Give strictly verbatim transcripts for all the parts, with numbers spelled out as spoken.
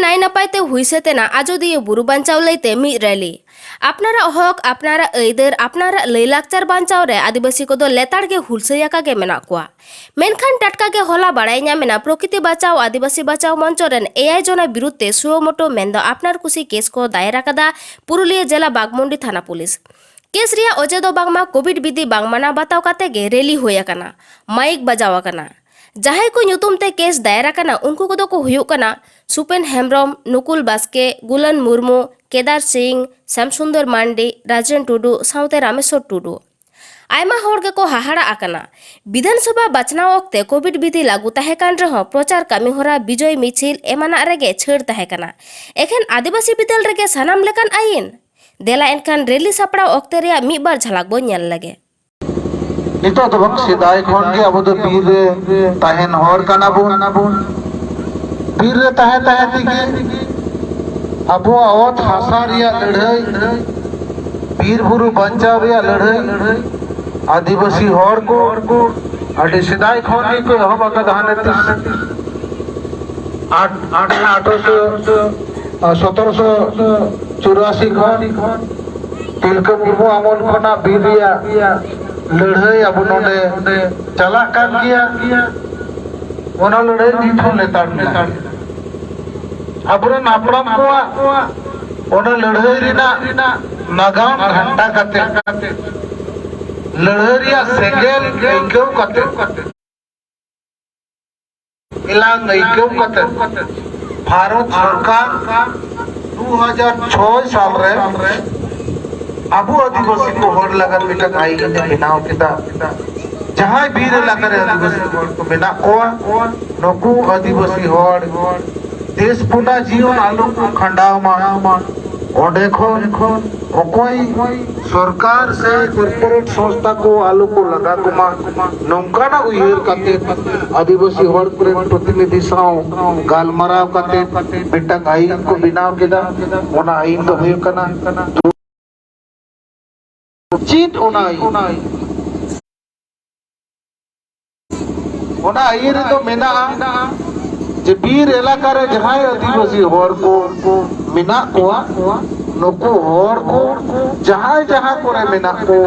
ᱱᱟᱭ ᱱᱟᱯᱟᱭ ᱛᱮ ᱦᱩᱭ ᱥᱟᱹᱛ ᱮᱱᱟ ᱟᱡᱚᱫᱤᱭᱟᱹ ᱵᱩᱨᱩ ᱵᱟᱧᱪᱟᱣ ᱞᱟᱹᱭᱛᱮ ᱢᱤᱫ ᱨᱮᱞᱤ᱾ ᱟᱯᱱᱟᱨᱟᱜ ᱦᱚᱠ, ᱟᱯᱱᱟᱨᱟᱜ ᱟᱹᱭᱫᱟᱹᱨ, ᱟᱯᱱᱟᱨᱟᱜ ᱞᱟᱹᱭᱞᱟᱠᱪᱟᱨ ᱵᱟᱧᱪᱟᱣ ᱨᱮ ᱟᱹᱫᱤᱵᱟᱹᱥᱤ ᱠᱚᱫᱚ ᱞᱮᱛᱟᱲ ᱜᱮ ᱦᱩᱞᱥᱟᱹᱭ ᱟᱠᱟ ᱜᱮ ᱢᱮᱱᱟᱜ ᱠᱚᱣᱟ᱾ ᱢᱮᱱᱠᱷᱟᱱ ᱴᱟᱴᱠᱟ ᱜᱮ ᱦᱚᱞᱟ ᱵᱟᱲᱟᱭ ᱧᱟᱢ ᱮᱱᱟ, ᱯᱨᱚᱠᱨᱤᱛᱤ ᱵᱟᱪᱟᱣ ᱟᱹᱫᱤᱵᱟᱹᱥᱤ ᱵᱟᱪᱟᱣ ᱢᱚᱧᱪᱚ ᱨᱮᱱ ᱮᱭᱟᱭ ᱡᱚᱱᱟ ᱵᱤᱨᱩᱫᱷ ᱛᱮ suo motu ᱢᱮᱱᱫᱚ ᱟᱯᱱᱟᱨ ᱠᱩᱥᱤ ᱠᱮᱥ ᱠᱚ ᱫᱟᱭᱮᱨ ᱟᱠᱟᱫᱟ ᱯᱩᱨᱩᱞᱤᱭᱟᱹ ᱡᱮᱞᱟ ᱵᱟᱜᱽᱢᱩᱱᱰᱤ ᱛᱷᱟᱱᱟ ᱯᱩᱞᱤᱥ᱾ ᱠᱮᱥ ᱨᱮᱭᱟᱜ ᱚᱡᱮ ᱫᱚ ᱵᱟᱝᱢᱟ ᱠᱳᱵᱷᱤᱰ ᱵᱤᱫᱷᱤ ᱵᱟᱝ ᱢᱟᱱᱟᱣ ᱵᱟᱛᱟᱣ ᱠᱟᱛᱮ ᱜᱮ ᱨᱮᱞᱤ ᱦᱩᱭ ᱟᱠᱟᱱᱟ, ᱢᱟᱭᱤᱠ ᱵᱟᱡᱟᱣ ᱟᱠᱟᱱᱟ᱾ ᱡᱟᱦᱟᱸᱭ ᱠᱚ ᱧᱩᱛᱩᱢ ᱛᱮ ᱠᱮᱥ ᱫᱟᱭᱮᱨ ᱟᱠᱟᱱᱟ, ᱩᱱᱠᱩ ᱠᱚᱫᱚ ᱠᱚ ᱦᱩᱭᱩᱜ ᱠᱟᱱᱟ ᱥᱩᱯᱮᱱ ᱦᱮᱢᱵᱽᱨᱚᱢ, ᱱᱩᱠᱩᱞ ᱵᱟᱥᱠᱮ, ᱜᱩᱞᱟᱱ ᱢᱩᱨᱢᱩ, ᱠᱮᱫᱟᱨ ᱥᱤᱝ, ᱥᱟᱢᱥᱩᱱᱫᱚᱨ ᱢᱟᱱᱰᱤ, ᱨᱟᱡᱮᱱ ᱴᱩᱰᱩ ᱥᱟᱶᱛᱮ ᱨᱟᱢᱮᱥᱣᱚᱨ ᱴᱩᱰᱩ᱾ ᱟᱭᱢᱟ ᱦᱚᱲ ᱜᱮᱠᱚ ᱦᱟᱦᱟᱲᱟ ᱟᱠᱟᱱᱟ᱾ ᱵᱤᱫᱷᱟᱱ ᱥᱚᱵᱷᱟ ᱵᱟᱪᱷᱱᱟᱣ ᱚᱠᱛᱮ ᱠᱳᱵᱷᱤᱰ ᱵᱤᱫᱷᱤ ᱞᱟᱹᱜᱩ ᱛᱟᱦᱮᱸ ᱠᱟᱱ ᱨᱮᱦᱚᱸ, ᱯᱨᱚᱪᱟᱨ ᱠᱟᱹᱢᱤ ᱦᱚᱨᱟ, ᱵᱤᱡᱚᱭ ᱢᱤᱪᱷᱤᱞ ᱮᱢᱟᱱᱟᱜ ᱨᱮᱜᱮ ᱪᱷᱟᱹᱲ ᱛᱟᱦᱮᱸ ᱠᱟᱱᱟ᱾ ᱮᱠᱷᱮᱱ ᱟᱹᱫᱤᱵᱟᱹᱥᱤ ᱵᱤᱫᱟᱹᱞ ᱨᱮᱜᱮ ᱥᱟᱱᱟᱢ ᱞᱮᱠᱟᱱ ᱟᱹᱭᱤᱱ? ᱫᱮᱞᱟ ᱮᱱᱠᱷᱟᱱ ᱨᱮᱞᱤ ᱥᱟᱯᱲᱟᱣ ᱚᱠᱛᱮ ᱨᱮᱭᱟᱜ ᱢᱤᱫ ᱵᱟᱨ ᱡᱷᱟᱞᱟᱠ ᱵᱚᱱ ᱧᱮᱞ ᱞᱮᱜᱮ᱾ ᱱᱤᱛᱚᱜ ᱫᱚ ᱵᱟᱝ, ᱥᱮᱫᱟᱭ ᱠᱷᱚᱱ ᱜᱮ ᱟᱵᱚ ᱫᱚ ᱵᱤᱨ ᱨᱮ ᱛᱟᱦᱮᱱ ᱦᱚᱲ ᱠᱟᱱᱟ ᱵᱚᱱ᱾ ᱵᱤᱨ ᱨᱮ ᱛᱟᱦᱮᱸ ᱛᱟᱦᱮᱸ ᱛᱮᱜᱮ ᱟᱵᱚᱣᱟᱜ ᱚᱛ ᱦᱟᱥᱟ ᱨᱮᱭᱟᱜ ᱞᱟᱹᱲᱦᱟᱹᱭ, ᱵᱤᱨ ᱵᱩᱨᱩ ᱵᱟᱧᱪᱟᱣ ᱨᱮᱭᱟᱜ ᱞᱟᱹᱲᱦᱟᱹᱭ, ᱟᱹᱫᱤᱵᱟᱹᱥᱤ ᱦᱚᱲ ᱠᱚ ᱟᱹᱰᱤ ᱥᱮᱫᱟᱭ ᱠᱷᱚᱱ ᱜᱮᱠᱚ ᱮᱦᱚᱵ ᱟᱠᱟᱫᱟ᱾ ᱦᱟᱱᱮ ᱛᱤᱥ ᱟᱴ, ᱟᱴ, ᱟᱴᱷᱨᱚᱥᱚ, ᱥᱚᱛᱨᱚᱥᱚ ᱪᱩᱨᱟᱥᱤ ᱠᱷᱚᱱ ᱛᱤᱞᱠᱟᱹ ᱢᱩᱨᱢᱩ ᱟᱢᱚᱞ ᱠᱷᱚᱱᱟᱜ ᱵᱤᱨ ᱨᱮᱭᱟᱜ ᱞᱟᱹᱲᱦᱟᱹᱭ ᱟᱵᱚ ᱱᱚᱰᱮ ᱪᱟᱞᱟᱜ ᱠᱟᱱ ᱜᱮᱭᱟ᱾ ᱚᱱᱟ ᱞᱟᱹᱲᱦᱟᱹᱭ ᱱᱤᱛ ᱦᱚᱸ ᱞᱮᱛᱟᱲ ᱢᱮᱱᱟᱜᱼᱟ᱾ ᱟᱵᱚᱨᱮᱱ ᱦᱟᱯᱲᱟᱢ ᱠᱚᱣᱟᱜ ᱚᱱᱟ ᱞᱟᱹᱲᱦᱟᱹᱭ ᱨᱮᱱᱟᱜ ᱱᱟᱜᱟᱢ ᱜᱷᱟᱱᱴᱟ ᱠᱟᱛᱮ, ᱞᱟᱹᱲᱦᱟᱹᱭ ᱨᱮᱭᱟᱜ ᱥᱮᱸᱜᱮᱞ ᱟᱹᱭᱠᱟᱹᱣ ᱠᱟᱛᱮ, ᱮᱞᱟᱝ ᱟᱹᱭᱠᱟᱹᱣ ᱠᱟᱛᱮ, ᱵᱷᱟᱨᱚᱛ ᱥᱚᱨᱠᱟᱨ ᱫᱩ ᱦᱟᱡᱟᱨ ᱪᱷᱚᱭ ᱥᱟᱞ ᱨᱮ ᱟᱵᱚ ᱟᱹᱫᱤᱵᱟᱹᱥᱤ ᱠᱚ ᱦᱚᱲ ᱞᱟᱹᱜᱤᱫ ᱢᱤᱫᱴᱟᱝ ᱟᱹᱭᱤᱱ ᱮ ᱵᱮᱱᱟᱣ ᱠᱮᱫᱟ᱾ ᱡᱟᱦᱟᱸᱭ ᱵᱤᱨ ᱮᱞᱟᱠᱟ ᱨᱮ ᱟᱹᱫᱤᱵᱟᱹᱥᱤ ᱦᱚᱲ ᱠᱚ ᱢᱮᱱᱟᱜ ᱠᱚᱣᱟ, ᱱᱩᱠᱩ ᱟᱹᱫᱤᱵᱟᱹᱥᱤ ᱦᱚᱲ ᱫᱮᱥ ᱯᱩᱱᱟ ᱡᱤᱭᱚᱱ ᱟᱞᱚ ᱠᱚ ᱠᱷᱟᱸᱰᱟᱣ ᱢᱟ, ᱚᱸᱰᱮ ᱠᱷᱚᱱ ᱚᱠᱚᱭ ᱥᱚᱨᱠᱟᱨ ᱥᱮ ᱠᱚᱨᱯᱳᱨᱮᱴ ᱥᱚᱝᱥᱛᱷᱟ ᱠᱚ ᱟᱞᱚ ᱠᱚ ᱞᱟᱜᱟ ᱠᱚᱢᱟ, ᱱᱚᱝᱠᱟᱱᱟᱜ ᱩᱭᱦᱟᱹᱨ ᱠᱟᱛᱮ ᱟᱹᱫᱤᱵᱟᱹᱥᱤ ᱦᱚᱲ ᱠᱚᱨᱮᱱ ᱯᱨᱚᱛᱤᱱᱤᱫᱷᱤ ᱥᱟᱶ ᱜᱟᱞᱢᱟᱨᱟᱣ ᱠᱟᱛᱮ ᱢᱤᱫᱴᱟᱝ ᱟᱹᱭᱤᱱ ᱠᱚ ᱵᱮᱱᱟᱣ ᱠᱮᱫᱟ᱾ ᱚᱱᱟ ᱟᱹᱭᱤᱱ ᱫᱚ ᱦᱩᱭᱩᱜ ᱠᱟᱱᱟ ᱪᱮᱫ? ᱚᱱᱟ ᱟᱹᱭᱤᱱ, ᱚᱱᱟ ᱟᱹᱭᱤᱱ ᱨᱮᱫᱚ ᱢᱮᱱᱟᱜᱼᱟ, ᱡᱮ ᱵᱤᱨ ᱮᱞᱟᱠᱟ ᱨᱮ ᱡᱟᱦᱟᱸᱭ ᱟᱹᱫᱤᱵᱟᱹᱥᱤ ᱦᱚᱲ ᱠᱚ ᱢᱮᱱᱟᱜ ᱠᱚᱣᱟ, ᱱᱩᱠᱩ ᱦᱚᱲ ᱠᱚ ᱡᱟᱦᱟᱸᱭ ᱡᱟᱦᱟᱸ ᱠᱚᱨᱮ ᱢᱮᱱᱟᱜ ᱠᱚ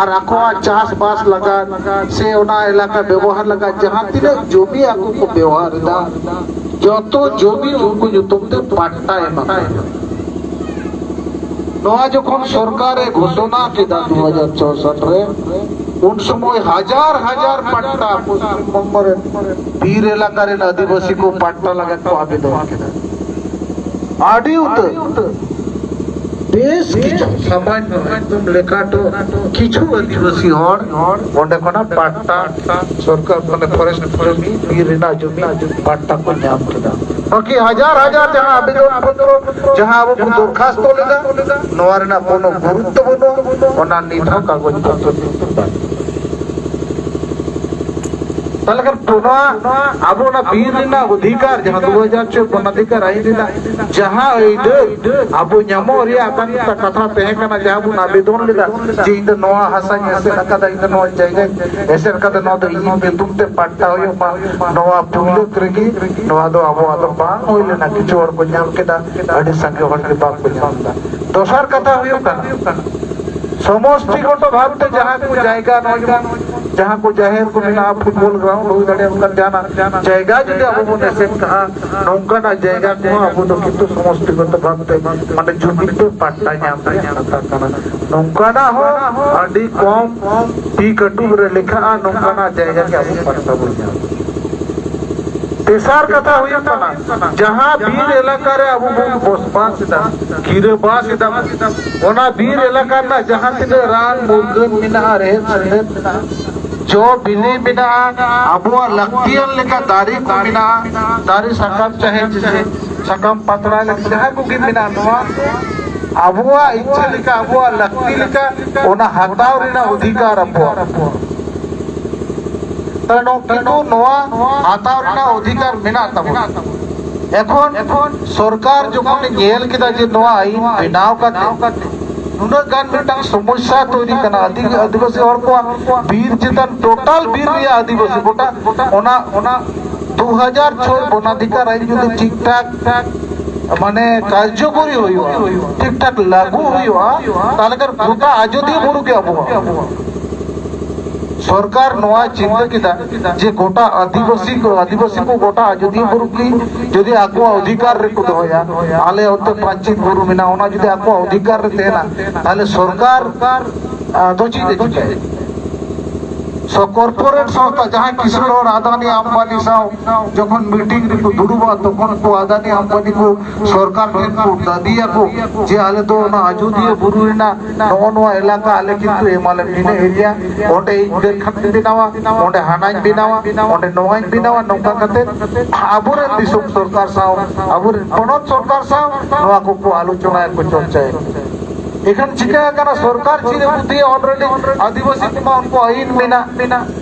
ᱟᱨ ᱟᱠᱚᱣᱟᱜ ᱪᱟᱥᱵᱟᱥ ᱞᱟᱜᱟᱫ ᱥᱮ ᱚᱱᱟ ᱮᱞᱟᱠᱟ ᱵᱮᱵᱚᱦᱟᱨ ᱞᱟᱜᱟᱫ ᱡᱟᱦᱟᱸ ᱛᱤᱱᱟᱹᱜ ᱡᱚᱢᱤ ᱟᱠᱚ ᱠᱚ ᱵᱮᱣᱦᱟᱨ ᱮᱫᱟ, ᱡᱚᱛᱚ ᱡᱚᱢᱤ ᱩᱱᱠᱩ ᱧᱩᱛᱩᱢ ᱛᱮ ᱯᱟᱴᱴᱟ ᱮᱢᱟ ᱠᱚ ᱦᱩᱭᱩᱜᱼᱟ᱾ ᱱᱚᱣᱟ ᱡᱚᱠᱷᱚᱱ ᱥᱚᱨᱠᱟᱨᱮ ᱜᱷᱳᱥᱚᱱᱟ ᱠᱮᱫᱟ ᱫᱩ ᱦᱟᱡᱟᱨ ᱪᱳᱥᱚᱴ ᱨᱮ, ᱩᱱ ᱥᱚᱢᱚᱭ ᱦᱟᱡᱟᱨ ᱦᱟᱡᱟᱨ ᱯᱟᱴᱴᱟ ᱯᱚᱥᱪᱤᱢ ᱵᱚᱝᱜᱚ ᱨᱮᱱ ᱵᱤᱨ ᱮᱞᱟᱠᱟ ᱨᱮᱱ ᱟᱹᱫᱤᱵᱟᱹᱥᱤ ᱠᱚ ᱯᱟᱴᱴᱟ ᱞᱟᱹᱜᱤᱫ ᱠᱚ ᱟᱵᱮᱫᱚᱱ ᱠᱮᱫᱟ᱾ ᱟᱹᱰᱤ ᱩᱛᱟᱹᱨ, ᱵᱮᱥ ᱠᱤᱪᱷᱩ, ᱥᱟᱢᱟᱱᱭᱚ, ᱮᱠᱫᱚᱢ ᱞᱮᱠᱷᱟᱴᱚ ᱠᱤᱪᱷᱩ ᱟᱹᱫᱤᱵᱟᱹᱥᱤ ᱦᱚᱲ ᱚᱸᱰᱮ ᱠᱷᱚᱱᱟᱜ ᱯᱟᱴᱴᱟ, ᱥᱚᱨᱠᱟᱨ ᱢᱟᱱᱮ ᱯᱷᱚᱨᱮᱥᱴ ᱡᱚᱢᱤ, ᱵᱤᱨ ᱨᱮᱱᱟᱜ ᱡᱚᱢᱤ ᱯᱟᱴᱴᱟ ᱠᱚ ᱧᱟᱢ ᱠᱮᱫᱟ᱾ ᱵᱟᱠᱤ ᱦᱟᱡᱟᱨ ᱦᱟᱡᱟᱨ ᱡᱟᱦᱟᱸ ᱟᱵᱮᱫᱚᱱ ᱯᱚᱛᱨᱚ, ᱡᱟᱦᱟᱸ ᱟᱵᱚ ᱵᱚᱱ ᱫᱚᱨᱠᱷᱟᱥᱛᱚ ᱞᱮᱫᱟ, ᱱᱚᱣᱟ ᱨᱮᱱᱟᱜ ᱠᱳᱱᱳ ᱜᱩᱨᱩᱛᱛᱚ ᱵᱟᱹᱱᱩᱜᱼᱟ, ᱚᱱᱟ ᱱᱤᱛ ᱦᱚᱸ ᱠᱟᱜᱚᱡᱽ ᱯᱚᱛᱨᱚ ᱵᱟᱹᱱᱩᱜᱼᱟ᱾ ᱛᱟᱦᱞᱮ ᱠᱷᱟᱱ ᱱᱚᱣᱟ ᱟᱵᱚ ᱚᱱᱟ ᱵᱤᱨ ᱨᱮᱱᱟᱜ ᱚᱫᱷᱤᱠᱟᱨ, ᱡᱟᱦᱟᱸ ᱫᱩ ᱦᱟᱡᱟᱨ ᱪᱷᱚᱭ ᱵᱚᱱᱟᱫᱷᱤᱠᱟᱨ ᱟᱹᱭᱤᱱ ᱨᱮᱱᱟᱜ ᱡᱟᱦᱟᱸ ᱟᱹᱭᱫᱟᱹᱨ ᱟᱵᱚ ᱧᱟᱢᱚᱜ ᱨᱮᱭᱟᱜ ᱟᱠᱟᱱ ᱠᱟᱛᱷᱟ ᱛᱟᱦᱮᱸ ᱠᱟᱱᱟ, ᱡᱟᱦᱟᱸ ᱵᱚᱱ ᱟᱵᱮᱫᱚᱱ ᱞᱮᱫᱟ ᱡᱮ ᱤᱧ ᱫᱚ ᱱᱚᱣᱟ ᱦᱟᱥᱟᱧ ᱮᱥᱮᱫ ᱟᱠᱟᱫᱟ, ᱤᱧ ᱫᱚ ᱱᱚᱣᱟ ᱡᱟᱭᱜᱟᱧ ᱮᱥᱮᱫ ᱟᱠᱟᱫᱟ, ᱱᱚᱣᱟ ᱫᱚ ᱤᱧ ᱧᱩᱛᱩᱢ ᱛᱮ ᱯᱟᱴᱴᱟ ᱦᱩᱭᱩᱜ ᱢᱟ, ᱱᱚᱣᱟ ᱯᱩᱭᱞᱩ ᱨᱮᱜᱮ ᱱᱚᱣᱟ ᱫᱚ ᱟᱵᱚᱣᱟᱜ ᱫᱚ ᱵᱟᱝ ᱦᱩᱭ ᱞᱮᱱᱟ᱾ ᱠᱤᱪᱷᱩ ᱦᱚᱲ ᱠᱚ ᱧᱟᱢ ᱠᱮᱫᱟ, ᱟᱹᱰᱤ ᱥᱟᱸᱜᱮ ᱦᱚᱲ ᱜᱮ ᱵᱟᱝ ᱠᱚ ᱧᱟᱢ ᱮᱫᱟ᱾ ᱫᱚᱥᱟᱨ ᱠᱟᱛᱷᱟ ᱦᱩᱭᱩᱜ ᱠᱟᱱᱟ, ᱥᱚᱢᱚᱥᱴᱤᱜᱚᱛᱚ ᱵᱷᱟᱵᱽ ᱛᱮ ᱡᱟᱦᱟᱸ ᱠᱚ ᱡᱟᱭᱜᱟ, ᱱᱚᱜᱼᱚᱭ ᱡᱮᱢᱚᱱ ᱡᱟᱦᱟᱸ ᱠᱚ ᱡᱟᱦᱮᱨ ᱠᱚ ᱢᱮᱱᱟᱜᱼᱟ, ᱯᱷᱩᱴᱵᱚᱞ ᱜᱨᱟᱣᱩᱱᱰ ᱦᱩᱭ ᱫᱟᱲᱮᱭᱟᱜᱼᱟ, ᱚᱱᱠᱟᱱ ᱡᱟᱦᱟᱱᱟᱜ ᱡᱟᱭᱜᱟ ᱡᱩᱫᱤ ᱟᱵᱚ ᱵᱚᱱ ᱮᱥᱮᱫ ᱠᱟᱜᱼᱟ, ᱱᱚᱝᱠᱟᱱᱟᱜ ᱡᱟᱭᱜᱟ ᱠᱚᱦᱚᱸ ᱟᱵᱚ ᱫᱚ ᱠᱤᱱᱛᱩ ᱥᱚᱢᱚᱥᱴᱤᱜᱚᱛᱚ ᱵᱷᱟᱵᱽ ᱛᱮ ᱢᱟᱱᱮ ᱡᱩᱢᱤ ᱛᱮ ᱯᱟᱴᱴᱟ ᱧᱟᱢ ᱨᱮᱭᱟᱜ ᱠᱟᱛᱷᱟ ᱠᱟᱱᱟ᱾ ᱱᱚᱝᱠᱟᱱᱟᱜ ᱦᱚᱸ ᱟᱹᱰᱤ ᱠᱚᱢ ᱛᱤ ᱠᱟᱹᱴᱩᱵ ᱨᱮ ᱞᱮᱠᱷᱟᱜᱼᱟ, ᱱᱚᱝᱠᱟᱱᱟᱜ ᱡᱟᱭᱜᱟ ᱜᱮ ᱟᱵᱚ ᱯᱟᱴᱴᱟ ᱵᱚᱱ ᱧᱟᱢᱟ᱾ ᱛᱮᱥᱟᱨ ᱠᱟᱛᱷᱟ ᱦᱩᱭᱩᱜ ᱠᱟᱱᱟ, ᱡᱟᱦᱟᱸ ᱵᱤᱨ ᱮᱞᱟᱠᱟ ᱨᱮ ᱟᱵᱚ ᱵᱚᱱ ᱵᱚᱥᱵᱟᱥ ᱮᱫᱟ, ᱜᱤᱨᱟᱹᱵᱟᱥ ᱮᱫᱟ ᱵᱚᱱ, ᱚᱱᱟ ᱵᱤᱨ ᱮᱞᱟᱠᱟ ᱨᱮᱱᱟᱜ ᱡᱟᱦᱟᱸ ᱛᱤᱱᱟᱹᱜ ᱨᱟᱱ ᱢᱩᱨᱜᱟᱹᱱ ᱢᱮᱱᱟᱜᱼᱟ, ᱨᱮᱦᱮᱫ ᱥᱮᱸᱫᱮᱫ ᱢᱮᱱᱟᱜᱼᱟ, ᱡᱚ ᱵᱤᱞᱤ ᱢᱮᱱᱟᱜᱼᱟ, ᱟᱵᱚᱣᱟᱜ ᱞᱟᱹᱠᱛᱤᱭᱟᱱ ᱞᱮᱠᱟ ᱫᱟᱨᱮ ᱠᱚ ᱢᱮᱱᱟᱜᱼᱟ, ᱫᱟᱨᱮ ᱥᱟᱠᱟᱢ ᱪᱟᱦᱮ ᱡᱮᱥᱮ ᱥᱟᱠᱟᱢ ᱯᱟᱛᱲᱟ ᱞᱮᱠᱟ ᱡᱟᱦᱟᱸ ᱠᱚᱜᱮ ᱢᱮᱱᱟᱜᱼᱟ, ᱱᱚᱣᱟ ᱠᱚ ᱟᱵᱚᱣᱟᱜ ᱤᱪᱪᱷᱟᱹ ᱞᱮᱠᱟ, ᱟᱵᱚᱣᱟᱜ ᱞᱟᱹᱠᱛᱤ ᱞᱮᱠᱟ ᱚᱱᱟ ᱦᱟᱛᱟᱣ ᱨᱮᱱᱟᱜ ᱚᱫᱷᱤᱠᱟᱨ ᱟᱵᱚᱣᱟᱜ᱾ ᱛᱟᱦᱞᱮ ᱱᱚ-, ᱠᱤᱱᱛᱩ ᱱᱚᱣᱟ ᱦᱟᱛᱟᱣ ᱨᱮᱱᱟᱜ ᱚᱫᱷᱤᱠᱟᱨ ᱢᱮᱱᱟᱜ ᱛᱟᱵᱚᱱᱟ᱾ ᱮᱠᱷᱚᱱ, ᱮᱠᱷᱚᱱ ᱥᱚᱨᱠᱟᱨ ᱡᱚᱠᱷᱚᱱ ᱧᱮᱞ ᱠᱮᱫᱟ ᱡᱮ ᱱᱚᱣᱟ ᱟᱹᱭᱤᱱ ᱵᱮᱱᱟᱣ ᱠᱟᱛᱮ ᱱᱩᱱᱟᱹᱜ ᱜᱟᱱ ᱢᱤᱫᱴᱟᱝ ᱥᱚᱢᱚᱥᱥᱟ ᱛᱳᱭᱨᱤ ᱠᱟᱱᱟ, ᱟᱹᱫᱤ-, ᱟᱹᱫᱤᱵᱟᱹᱥᱤ ᱦᱚᱲ ᱠᱚᱣᱟᱜ ᱵᱤᱨ ᱪᱮᱛᱟᱱ, ᱴᱳᱴᱟᱞ ᱵᱤᱨ ᱨᱮᱭᱟᱜ ᱟᱹᱫᱤᱵᱟᱹᱥᱤ ᱜᱚᱴᱟ ᱚᱱᱟ, ᱚᱱᱟ ᱫᱩ ᱦᱟᱡᱟᱨ ᱪᱷᱚᱭ ᱵᱚᱱᱟᱫᱷᱤᱠᱟᱨ ᱟᱭᱤᱱ ᱡᱩᱫᱤ ᱴᱷᱤᱠ ᱴᱷᱟᱠ ᱢᱟᱱᱮ ᱠᱟᱨᱡᱚᱠᱚᱨᱤ ᱦᱩᱭᱩᱜᱼᱟ, ᱴᱷᱤᱠ ᱴᱷᱟᱠ ᱞᱟᱹᱜᱩ ᱦᱩᱭᱩᱜᱼᱟ, ᱛᱟᱦᱚᱞᱮ ᱠᱷᱟᱱ ᱜᱚᱴᱟ ᱟᱡᱚᱫᱤᱭᱟᱹ ᱵᱩᱨᱩ ᱜᱮ ᱟᱵᱚᱣᱟᱜ᱾ ᱥᱚᱨᱠᱟᱨ ᱱᱚᱣᱟ ᱪᱤᱱᱛᱟᱹ ᱠᱮᱫᱟ ᱡᱮ ᱜᱚᱴᱟ ᱟᱹᱫᱤᱵᱟᱹᱥᱤ ᱠᱚ, ᱟᱹᱫᱤᱵᱟᱹᱥᱤ ᱠᱚ ᱜᱚᱴᱟ ᱟᱡᱚᱫᱤᱭᱟᱹ ᱵᱩᱨᱩ ᱜᱮ ᱡᱩᱫᱤ ᱟᱠᱚᱣᱟᱜ ᱚᱫᱷᱤᱠᱟᱨ ᱨᱮᱠᱚ ᱫᱚᱦᱚᱭᱟ, ᱟᱞᱮ ᱚᱱᱛᱮ ᱯᱟᱧᱪᱮᱛ ᱵᱩᱨᱩ ᱢᱮᱱᱟᱜᱼᱟ, ᱚᱱᱟ ᱡᱩᱫᱤ ᱟᱠᱚᱣᱟᱜ ᱚᱫᱷᱤᱠᱟᱨ ᱨᱮ ᱛᱟᱦᱮᱱᱟ, ᱛᱟᱦᱚᱞᱮ ᱥᱚᱨᱠᱟᱨ ᱟᱫᱚ ᱪᱮᱫ ᱮ ᱪᱤᱠᱟᱹᱭᱟ? ᱥᱚ ᱠᱚᱨᱯᱳᱨᱮᱴ ᱥᱚᱝᱥᱛᱷᱟ, ᱡᱟᱦᱟᱸᱭ ᱠᱤᱥᱟᱹᱬ ᱦᱚᱲ ᱟᱫᱟᱱᱤ ᱟᱢᱵᱟᱱᱤ ᱥᱟᱶ ᱡᱚᱠᱷᱚᱱ ᱢᱤᱴᱤᱝ ᱨᱮᱠᱚ ᱫᱩᱲᱩᱵᱟ, ᱛᱚᱠᱷᱚᱱ ᱠᱚ ᱟᱫᱟᱱᱤ ᱟᱢᱵᱟᱱᱤ ᱠᱚ ᱥᱚᱨᱠᱟᱨ ᱴᱷᱮᱱ ᱠᱚ ᱫᱟᱹᱵᱤᱭᱟᱠᱚ ᱡᱮ ᱟᱞᱮ ᱫᱚ ᱚᱱᱟ ᱟᱡᱚᱫᱤᱭᱟᱹ ᱵᱩᱨᱩ ᱨᱮᱱᱟᱜ ᱱᱚᱜᱼᱚ ᱱᱚᱣᱟ ᱮᱞᱟᱠᱟ ᱟᱞᱮ ᱠᱤᱱᱛᱩ ᱮᱢᱟᱞᱮ ᱢᱮ, ᱱᱤᱱᱟᱹᱜ ᱮᱨᱤᱭᱟ, ᱚᱸᱰᱮ ᱤᱧ ᱠᱟᱹᱨᱠᱷᱟᱱᱟᱧ ᱵᱮᱱᱟᱣᱟ, ᱚᱸᱰᱮ ᱦᱟᱱᱟᱧ ᱵᱮᱱᱟᱣᱟ, ᱚᱸᱰᱮ ᱱᱚᱣᱟᱧ ᱵᱮᱱᱟᱣᱟ, ᱱᱚᱝᱠᱟ ᱠᱟᱛᱮ ᱟᱵᱚᱨᱮᱱ ᱫᱤᱥᱚᱢ ᱥᱚᱨᱠᱟᱨ ᱥᱟᱶ, ᱟᱵᱚᱨᱮᱱ ᱯᱚᱱᱚᱛ ᱥᱚᱨᱠᱟᱨ ᱥᱟᱶ ᱱᱚᱣᱟ ᱠᱚᱠᱚ ᱟᱞᱳᱪᱚᱱᱟᱭᱟᱠᱚ, ᱪᱚᱨᱪᱟᱭᱟᱠᱚ᱾ ᱮᱠᱷᱟᱱ ᱪᱤᱠᱟ ᱟᱠᱟᱱᱟ, ᱥᱚᱨᱠᱟᱨ ᱪᱮᱫ ᱮ ᱵᱩᱫᱽᱫᱷᱤᱭᱟ, already ᱟᱹᱫᱤᱵᱟᱹᱥᱤ ᱠᱚᱢᱟ ᱩᱱᱠᱩ ᱟᱹᱭᱤᱱ ᱢᱮᱱᱟᱜ,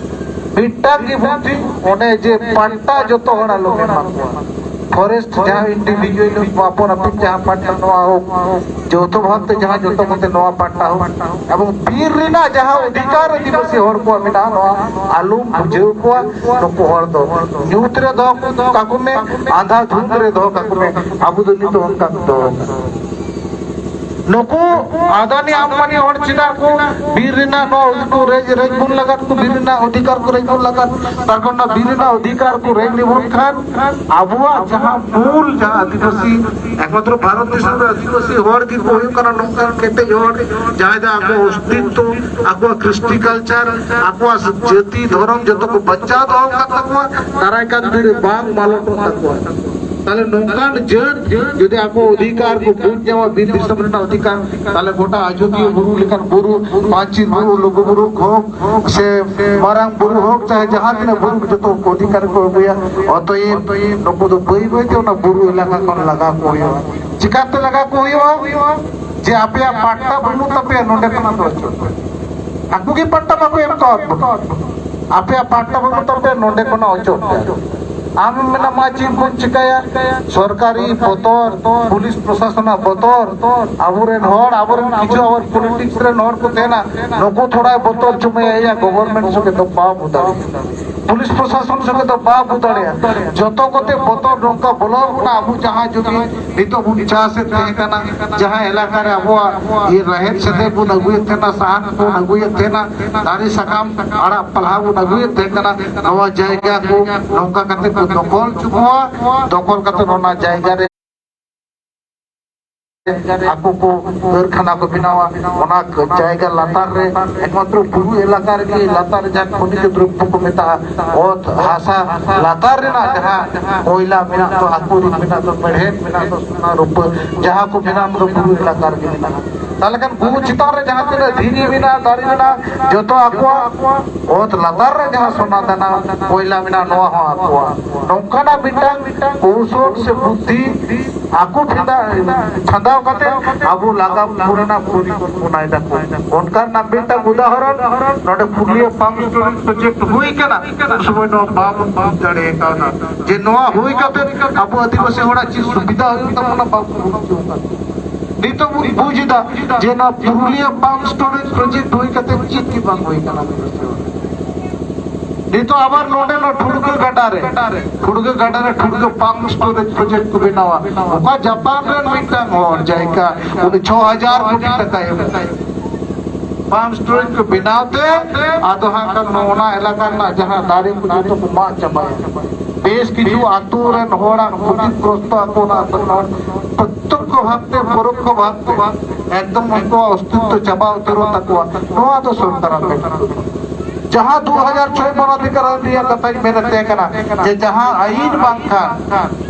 ᱢᱤᱫᱴᱟᱝ ᱜᱮ ᱵᱩᱫᱽᱫᱷᱤ, ᱚᱱᱮ ᱡᱮ ᱯᱟᱴᱴᱟ ᱡᱚᱛᱚ ᱦᱚᱲ ᱟᱞᱚ ᱮᱢᱟ ᱠᱚᱣᱟ᱾ ᱯᱷᱚᱨᱮᱥᱴ ᱡᱟᱦᱟᱸ ᱤᱱᱰᱤᱵᱷᱤᱡᱩᱭᱟᱞ ᱟᱯᱚᱱ ᱟᱹᱯᱤᱱ ᱡᱟᱦᱟᱸ ᱯᱟᱴᱴᱟ ᱱᱚᱣᱟ ᱦᱳᱠ, ᱡᱚᱛᱚ ᱵᱷᱟᱵᱛᱮ ᱡᱟᱦᱟᱸ ᱡᱚᱛᱚ ᱠᱚᱛᱮ ᱱᱚᱣᱟ ᱯᱟᱴᱴᱟ ᱦᱳᱠ, ᱮᱵᱚᱝ ᱵᱤᱨ ᱨᱮᱱᱟᱜ ᱡᱟᱦᱟᱸ ᱚᱫᱷᱤᱠᱟᱨ ᱟᱹᱫᱤᱵᱟᱹᱥᱤ ᱦᱚᱲ ᱠᱚᱣᱟᱜ ᱢᱮᱱᱟᱜᱼᱟ, ᱱᱚᱣᱟ ᱟᱞᱚᱢ ᱵᱩᱡᱷᱟᱹᱣ ᱠᱚᱣᱟ᱾ ᱱᱩᱠᱩ ᱦᱚᱲ ᱫᱚ ᱧᱩᱛ ᱨᱮ ᱫᱚᱦᱚ ᱠᱟᱠᱚ ᱢᱮ, ᱟᱸᱫᱷᱟ ᱫᱷᱩᱸᱫ ᱨᱮ ᱫᱚᱦᱚ ᱠᱟᱠᱚ ᱢᱮ᱾ ᱟᱵᱚ ᱫᱚ ᱱᱤᱛᱚᱜ ᱚᱱᱠᱟ ᱫᱚ ᱱᱩᱠᱩ ᱟᱫᱟᱱᱤ ᱟᱢᱵᱟᱱᱤ ᱦᱚᱲ ᱪᱮᱫᱟᱜ ᱠᱚ ᱵᱤᱨ ᱨᱮᱱᱟᱜ ᱱᱚᱣᱟ ᱩᱱᱠᱩ ᱨᱮᱡ, ᱨᱮᱡ ᱵᱚᱱ ᱞᱟᱜᱟᱫ ᱠᱚ, ᱵᱤᱨ ᱨᱮᱱᱟᱜ ᱚᱫᱷᱤᱠᱟᱨ ᱠᱚ ᱨᱮᱡ ᱵᱚᱱ ᱞᱟᱜᱟᱫ? ᱛᱟᱨ ᱠᱟᱨᱚᱱ ᱵᱤᱨ ᱨᱮᱱᱟᱜ ᱚᱫᱷᱤᱠᱟᱨ ᱠᱚ ᱨᱮᱡ ᱞᱮᱵᱚᱱ ᱠᱷᱟᱱ ᱟᱵᱚᱣᱟᱜ ᱡᱟᱦᱟᱸ ᱢᱩᱞ, ᱡᱟᱦᱟᱸ ᱟᱹᱫᱤᱵᱟᱹᱥᱤ, ᱮᱠᱢᱟᱛᱨᱚ ᱵᱷᱟᱨᱚᱛ ᱫᱤᱥᱚᱢ ᱨᱮ ᱟᱹᱫᱤᱵᱟᱹᱥᱤ ᱦᱚᱲ ᱜᱮᱠᱚ ᱦᱩᱭᱩᱜ ᱠᱟᱱᱟ ᱱᱚᱝᱠᱟᱱ ᱠᱮᱴᱮᱡ ᱦᱚᱲ, ᱡᱟᱦᱟᱸᱭ ᱫᱚ ᱟᱠᱚ ᱚᱥᱛᱤᱛᱛᱚ, ᱟᱠᱚᱣᱟᱜ ᱠᱨᱤᱥᱴᱤ ᱠᱟᱞᱪᱟᱨ, ᱟᱠᱚᱣᱟᱜ ᱡᱟᱹᱛᱤ ᱫᱷᱚᱨᱚᱢ ᱡᱚᱛᱚ ᱠᱚ ᱵᱟᱧᱪᱟᱣ ᱫᱚᱦᱚ ᱟᱠᱟᱫ ᱛᱟᱠᱚᱣᱟ, ᱫᱟᱨᱟᱭ ᱠᱟᱱ ᱫᱤᱱ ᱨᱮ ᱵᱟᱝ ᱢᱟᱞᱚᱴᱚᱜ ᱛᱟᱠᱚᱣᱟ᱾ ᱛᱟᱦᱞᱮ ᱱᱚᱝᱠᱟᱱ ᱡᱟᱹᱛ ᱡᱩᱫᱤ ᱟᱠᱚ ᱚᱫᱷᱤᱠᱟᱨ ᱠᱚ ᱵᱩᱡᱽ ᱧᱟᱢᱟ, ᱵᱤᱨ ᱫᱤᱥᱚᱢ ᱨᱮᱱᱟᱜ ᱚᱫᱷᱤᱠᱟᱨ, ᱛᱟᱦᱞᱮ ᱜᱚᱴᱟ ᱟᱡᱚᱫᱤᱭᱟᱹ ᱵᱩᱨᱩ ᱞᱮᱠᱟᱱ ᱵᱩᱨᱩ, ᱯᱟᱧᱪᱮᱛ ᱵᱩᱨᱩ, ᱞᱩᱜᱩ ᱵᱩᱨᱩ ᱦᱳᱠ, ᱥᱮ ᱢᱟᱨᱟᱝ ᱵᱩᱨᱩ ᱦᱳᱠ, ᱪᱟᱦᱮ ᱡᱟᱦᱟᱸ ᱛᱤᱱᱟᱹᱜ ᱵᱩᱨᱩ ᱡᱚᱛᱚ ᱠᱚ ᱚᱫᱷᱤᱠᱟᱨ ᱠᱚ ᱟᱹᱜᱩᱭᱟ᱾ ᱚᱛᱚᱭᱮᱵ ᱱᱩᱠᱩ ᱫᱚ ᱵᱟᱹᱭ ᱵᱟᱹᱭ ᱛᱮ ᱚᱱᱟ ᱵᱩᱨᱩ ᱮᱞᱟᱠᱟ ᱠᱷᱚᱱ ᱞᱟᱜᱟ ᱠᱚ ᱦᱩᱭᱩᱜᱼᱟ᱾ ᱪᱤᱠᱟᱛᱮ ᱞᱟᱜᱟ ᱠᱚ ᱦᱩᱭᱩᱜᱼᱟ? ᱡᱮ ᱟᱯᱮᱭᱟᱜ ᱯᱟᱴᱴᱟ ᱵᱟᱹᱱᱩᱜ ᱛᱟᱯᱮᱭᱟ, ᱱᱚᱰᱮ ᱠᱷᱚᱱᱟᱜ ᱫᱚ ᱚᱪᱚᱜ ᱯᱮ᱾ ᱟᱠᱚ ᱜᱮ ᱯᱟᱴᱴᱟ ᱵᱟᱠᱚ ᱮᱢ ᱠᱟᱣᱟᱫ ᱵᱚᱱᱟ᱾ ᱟᱯᱮᱭᱟᱜ ᱯᱟᱴᱴᱟ ᱵᱟᱹᱱᱩᱜ ᱛᱟᱯᱮᱭᱟ, ᱱᱚᱰᱮ ᱠᱷᱚᱱᱟᱜ ᱚᱪᱚᱜ ᱯᱮ᱾ ᱟᱢᱮᱢ ᱢᱮᱱᱟ, ᱢᱟ ᱪᱮᱫ ᱵᱚᱱ ᱪᱤᱠᱟᱹᱭᱟ? ᱥᱚᱨᱠᱟᱨᱤ ᱵᱚᱛᱚᱨ, ᱯᱩᱞᱤᱥ ᱯᱨᱚᱥᱟᱥᱚᱱᱟᱜ ᱵᱚᱛᱚᱨ, ᱟᱵᱚᱨᱮᱱ ᱦᱚᱲ, ᱟᱵᱚᱨᱮᱱ ᱠᱤᱪᱷᱩ ᱟᱵᱚᱨ ᱯᱚᱞᱤᱴᱤᱠᱥ ᱨᱮᱱ ᱦᱚᱲ ᱠᱚ ᱛᱟᱦᱮᱱᱟ, ᱱᱩᱠᱩ ᱛᱷᱚᱲᱟᱭ ᱵᱚᱛᱚᱨ ᱪᱩᱢᱟᱹᱭᱟ, ᱮᱭᱟ ᱜᱚᱵᱷᱚᱨᱱᱢᱮᱱᱴ ᱥᱚᱸᱜᱮ ᱫᱚ ᱵᱟᱵᱚ ᱫᱟᱲᱮᱭᱟᱜᱼᱟ᱾ ᱯᱩᱞᱤᱥ ᱯᱨᱚᱥᱟᱥᱚᱱ ᱥᱚᱸᱜᱮ ᱫᱚ ᱵᱟᱵᱚ ᱫᱟᱲᱮᱭᱟᱜᱼᱟ᱾ ᱡᱚᱛᱚ ᱠᱚᱛᱮ ᱵᱚᱛᱚᱨ ᱱᱚᱝᱠᱟ ᱵᱚᱞᱚ ᱠᱟᱱᱟ, ᱟᱵᱚ ᱡᱟᱦᱟᱸ ᱡᱩᱫᱤ ᱱᱤᱛᱚᱜ ᱵᱚᱱ ᱪᱟᱥᱮᱫ ᱛᱟᱦᱮᱸ ᱠᱟᱱᱟ, ᱡᱟᱦᱟᱸ ᱮᱞᱟᱠᱟ ᱨᱮ ᱟᱵᱚᱣᱟᱜ ᱤᱭᱟᱹ ᱨᱟᱦᱮᱫ ᱥᱮᱫᱮᱫ ᱵᱚᱱ ᱟᱹᱜᱩᱭᱮᱫ ᱛᱟᱦᱮᱱᱟ, ᱥᱟᱦᱟᱱ ᱵᱚᱱ ᱟᱹᱜᱩᱭᱮᱫ ᱛᱟᱦᱮᱱᱟ, ᱫᱟᱨᱮ ᱥᱟᱠᱟᱢ ᱟᱲᱟᱜ ᱯᱟᱞᱦᱟ ᱵᱚᱱ ᱟᱹᱜᱩᱭᱮᱫ ᱛᱟᱦᱮᱸ ᱠᱟᱱᱟ, ᱱᱚᱣᱟ ᱡᱟᱭᱜᱟ ᱠᱚ ᱱᱚᱝᱠᱟ ᱠᱟᱛᱮ ᱠᱚ ᱫᱚᱠᱷᱚᱞ ᱦᱚᱪᱚ ᱠᱚᱣᱟ᱾ ᱫᱚᱠᱷᱚᱞ ᱠᱟᱛᱮ ᱚᱱᱟ ᱡᱟᱭᱜᱟ ᱨᱮ ᱟᱠᱚ ᱠᱚ ᱠᱟᱹᱨᱠᱷᱟᱱᱟ ᱠᱚ ᱵᱮᱱᱟᱣᱟ, ᱚᱱᱟ ᱡᱟᱭᱜᱟ ᱞᱟᱛᱟᱨ ᱨᱮ ᱮᱠᱢᱟᱛᱨᱚ ᱵᱩᱨᱩ ᱮᱞᱟᱠᱟ ᱨᱮᱜᱮ ᱞᱟᱛᱟᱨ ᱨᱮ ᱡᱟᱦᱟᱸ ᱠᱷᱚᱱᱤᱡ ᱫᱨᱚᱵᱽᱵᱚ ᱠᱚ ᱢᱮᱛᱟᱜᱼᱟ, ᱚᱛ ᱦᱟᱥᱟ ᱞᱟᱛᱟᱨ ᱨᱮᱱᱟᱜ ᱡᱟᱦᱟᱸ ᱠᱚᱭᱞᱟ ᱢᱮᱱᱟᱜ ᱫᱚ, ᱟᱠᱚ ᱨᱤᱱ ᱢᱮᱱᱟᱜ ᱫᱚ, ᱢᱮᱲᱦᱮᱫ ᱢᱮᱱᱟᱜ ᱫᱚ, ᱥᱚᱱᱟ ᱨᱩᱯᱟᱹ, ᱡᱟᱦᱟᱸ ᱠᱚ ᱢᱮᱱᱟᱜ ᱫᱚ ᱵᱩᱨᱩ ᱮᱞᱟᱠᱟ ᱨᱮᱜᱮ ᱢᱮᱱᱟᱜᱼᱟ᱾ ᱛᱟᱦᱚᱞᱮ ᱠᱷᱟᱱ ᱵᱩᱨᱩ ᱪᱮᱛᱟᱱ ᱨᱮ ᱡᱟᱦᱟᱸ ᱛᱤᱱᱟᱹᱜ ᱫᱷᱤᱨᱤ ᱢᱮᱱᱟᱜᱼᱟ, ᱫᱟᱨᱮ ᱢᱮᱱᱟᱜᱼᱟ, ᱡᱚᱛᱚ ᱟᱠᱚᱣᱟᱜ᱾ ᱚᱛ ᱞᱟᱛᱟᱨ ᱨᱮ ᱡᱟᱦᱟᱸ ᱥᱚᱱᱟ ᱫᱟᱱᱟ ᱠᱚᱭᱞᱟ ᱢᱮᱱᱟᱜᱼᱟ, ᱱᱚᱣᱟ ᱦᱚᱸ ᱟᱠᱚᱣᱟᱜ᱾ ᱱᱚᱝᱠᱟᱱᱟᱜ ᱢᱤᱫᱴᱟᱝ ᱠᱚᱣᱥᱚᱞ ᱥᱮ ᱵᱩᱫᱽᱫᱷᱤ ᱟᱠᱚ ᱯᱷᱮᱫᱟ ᱪᱷᱟᱸᱫᱟᱣ ᱠᱟᱛᱮ ᱟᱵᱚ ᱞᱟᱜᱟ ᱯᱩᱨᱟᱹᱱᱟᱜ ᱯᱚᱨᱤᱠᱚᱞᱯᱚᱱᱟᱭ ᱫᱟᱠᱚ᱾ ᱚᱱᱠᱟᱱ ᱢᱤᱫᱴᱟᱝ ᱩᱫᱟᱦᱚᱨᱚᱱ ᱱᱚᱰᱮ ᱯᱩᱨᱩᱞᱤᱭᱟᱹ ᱯᱟᱢᱯ ᱥᱴᱳᱨᱮᱡᱽ ᱯᱨᱚᱡᱮᱠᱴ ᱦᱩᱭ ᱠᱟᱱᱟ, ᱩᱱ ᱥᱚᱢᱚᱭ ᱱᱚᱣᱟ ᱵᱟᱵᱚᱱ ᱵᱩᱡᱽ ᱫᱟᱲᱮ ᱠᱟᱣᱫᱟ ᱡᱮ ᱱᱚᱣᱟ ᱦᱩᱭ ᱠᱟᱛᱮ ᱟᱵᱚ ᱟᱹᱫᱤᱵᱟᱹᱥᱤ ᱦᱚᱲᱟᱜ ᱪᱮᱫ ᱥᱩᱵᱤᱫᱷᱟ ᱦᱩᱭᱩᱜ ᱛᱟᱵᱚᱱᱟ, ᱵᱟᱵᱚᱱ ᱵᱩᱡᱽ ᱠᱟᱣᱫᱟ᱾ ᱱᱤᱛᱚᱜ ᱵᱚᱱ ᱵᱩᱡᱽ ᱮᱫᱟ ᱡᱮ ᱱᱚᱣᱟ ᱯᱩᱨᱩᱞᱤᱭᱟᱹ ᱯᱟᱢᱯ ᱥᱴᱳᱨᱮᱡᱽ ᱯᱨᱚᱡᱮᱠᱴ ᱦᱩᱭ ᱠᱟᱛᱮ ᱪᱮᱫ ᱜᱮ ᱵᱟᱝ ᱦᱩᱭ ᱠᱟᱱᱟ᱾ ᱱᱤᱛᱚᱜ ᱟᱵᱟᱨ ᱱᱚᱰᱮ ᱱᱚᱣᱟ ᱴᱷᱩᱲᱜᱟᱹ ᱜᱟᱰᱟ ᱨᱮ, ᱴᱷᱩᱲᱜᱟᱹ ᱜᱟᱰᱟ ᱨᱮ ᱴᱷᱩᱲᱜᱟᱹ ᱯᱟᱢᱯ ᱥᱴᱳᱨᱮᱡᱽ ᱯᱨᱚᱡᱮᱠᱴ ᱠᱚ ᱵᱮᱱᱟᱣᱟ᱾ ᱚᱠᱟ ᱡᱟᱯᱟᱱ ᱨᱮᱱ ᱢᱤᱫᱴᱟᱝ ᱦᱚᱲ ᱡᱟᱭᱠᱟ, ᱩᱱᱤ ᱪᱷᱚ ᱦᱟᱡᱟᱨ ᱠᱳᱴᱤ ᱴᱟᱠᱟᱭ ᱮᱢ ᱠᱟᱫᱟ᱾ ᱯᱟᱢᱯ ᱥᱴᱳᱨᱮᱡᱽ ᱠᱚ ᱵᱮᱱᱟᱣ ᱛᱮ ᱟᱫᱚ ᱦᱟᱸᱜ ᱠᱷᱟᱱ ᱱᱚᱣᱟ ᱮᱞᱟᱠᱟ ᱨᱮᱱᱟᱜ ᱡᱟᱦᱟᱸ ᱫᱟᱨᱮ ᱠᱚ ᱡᱚᱛᱚ ᱠᱚ ᱢᱟᱜ ᱪᱟᱵᱟᱭᱟ᱾ ᱵᱮᱥ ᱠᱤᱪᱷᱩ ᱟᱹᱛᱩ ᱨᱮᱱ ᱦᱚᱲᱟᱜ ᱠᱷᱚᱛᱤᱜᱨᱚᱥᱛᱚ ᱟᱠᱚ, ᱚᱱᱟ ᱟᱹᱛᱩ ᱨᱮᱱ ᱦᱚᱲ ᱯᱨᱚᱛᱛᱚᱠᱠᱷᱚ ᱵᱷᱟᱵᱛᱮ, ᱯᱚᱨᱚᱠᱠᱷᱚ ᱵᱷᱟᱵᱛᱮ ᱮᱠᱫᱚᱢ ᱩᱱᱠᱩᱣᱟᱜ ᱚᱥᱛᱤᱛᱛᱚ ᱪᱟᱵᱟ ᱩᱛᱟᱹᱨᱚᱜ ᱛᱟᱠᱚᱣᱟ᱾ ᱱᱚᱣᱟ ᱫᱚ ᱥᱚᱨᱠᱟᱨᱟᱜ ᱢᱮᱱ ᱡᱟᱦᱟᱸ ᱫᱩ ᱦᱟᱡᱟᱨ ᱪᱷᱚᱭ ᱢᱟᱱᱟᱫᱷᱤᱠᱟᱨ ᱨᱮᱭᱟᱜ ᱠᱟᱛᱷᱟᱧ ᱢᱮᱱᱮᱫ ᱛᱟᱦᱮᱸ ᱠᱟᱱᱟ, ᱡᱮ ᱡᱟᱦᱟᱸ ᱟᱹᱭᱤᱱ ᱵᱟᱝᱠᱷᱟᱱ,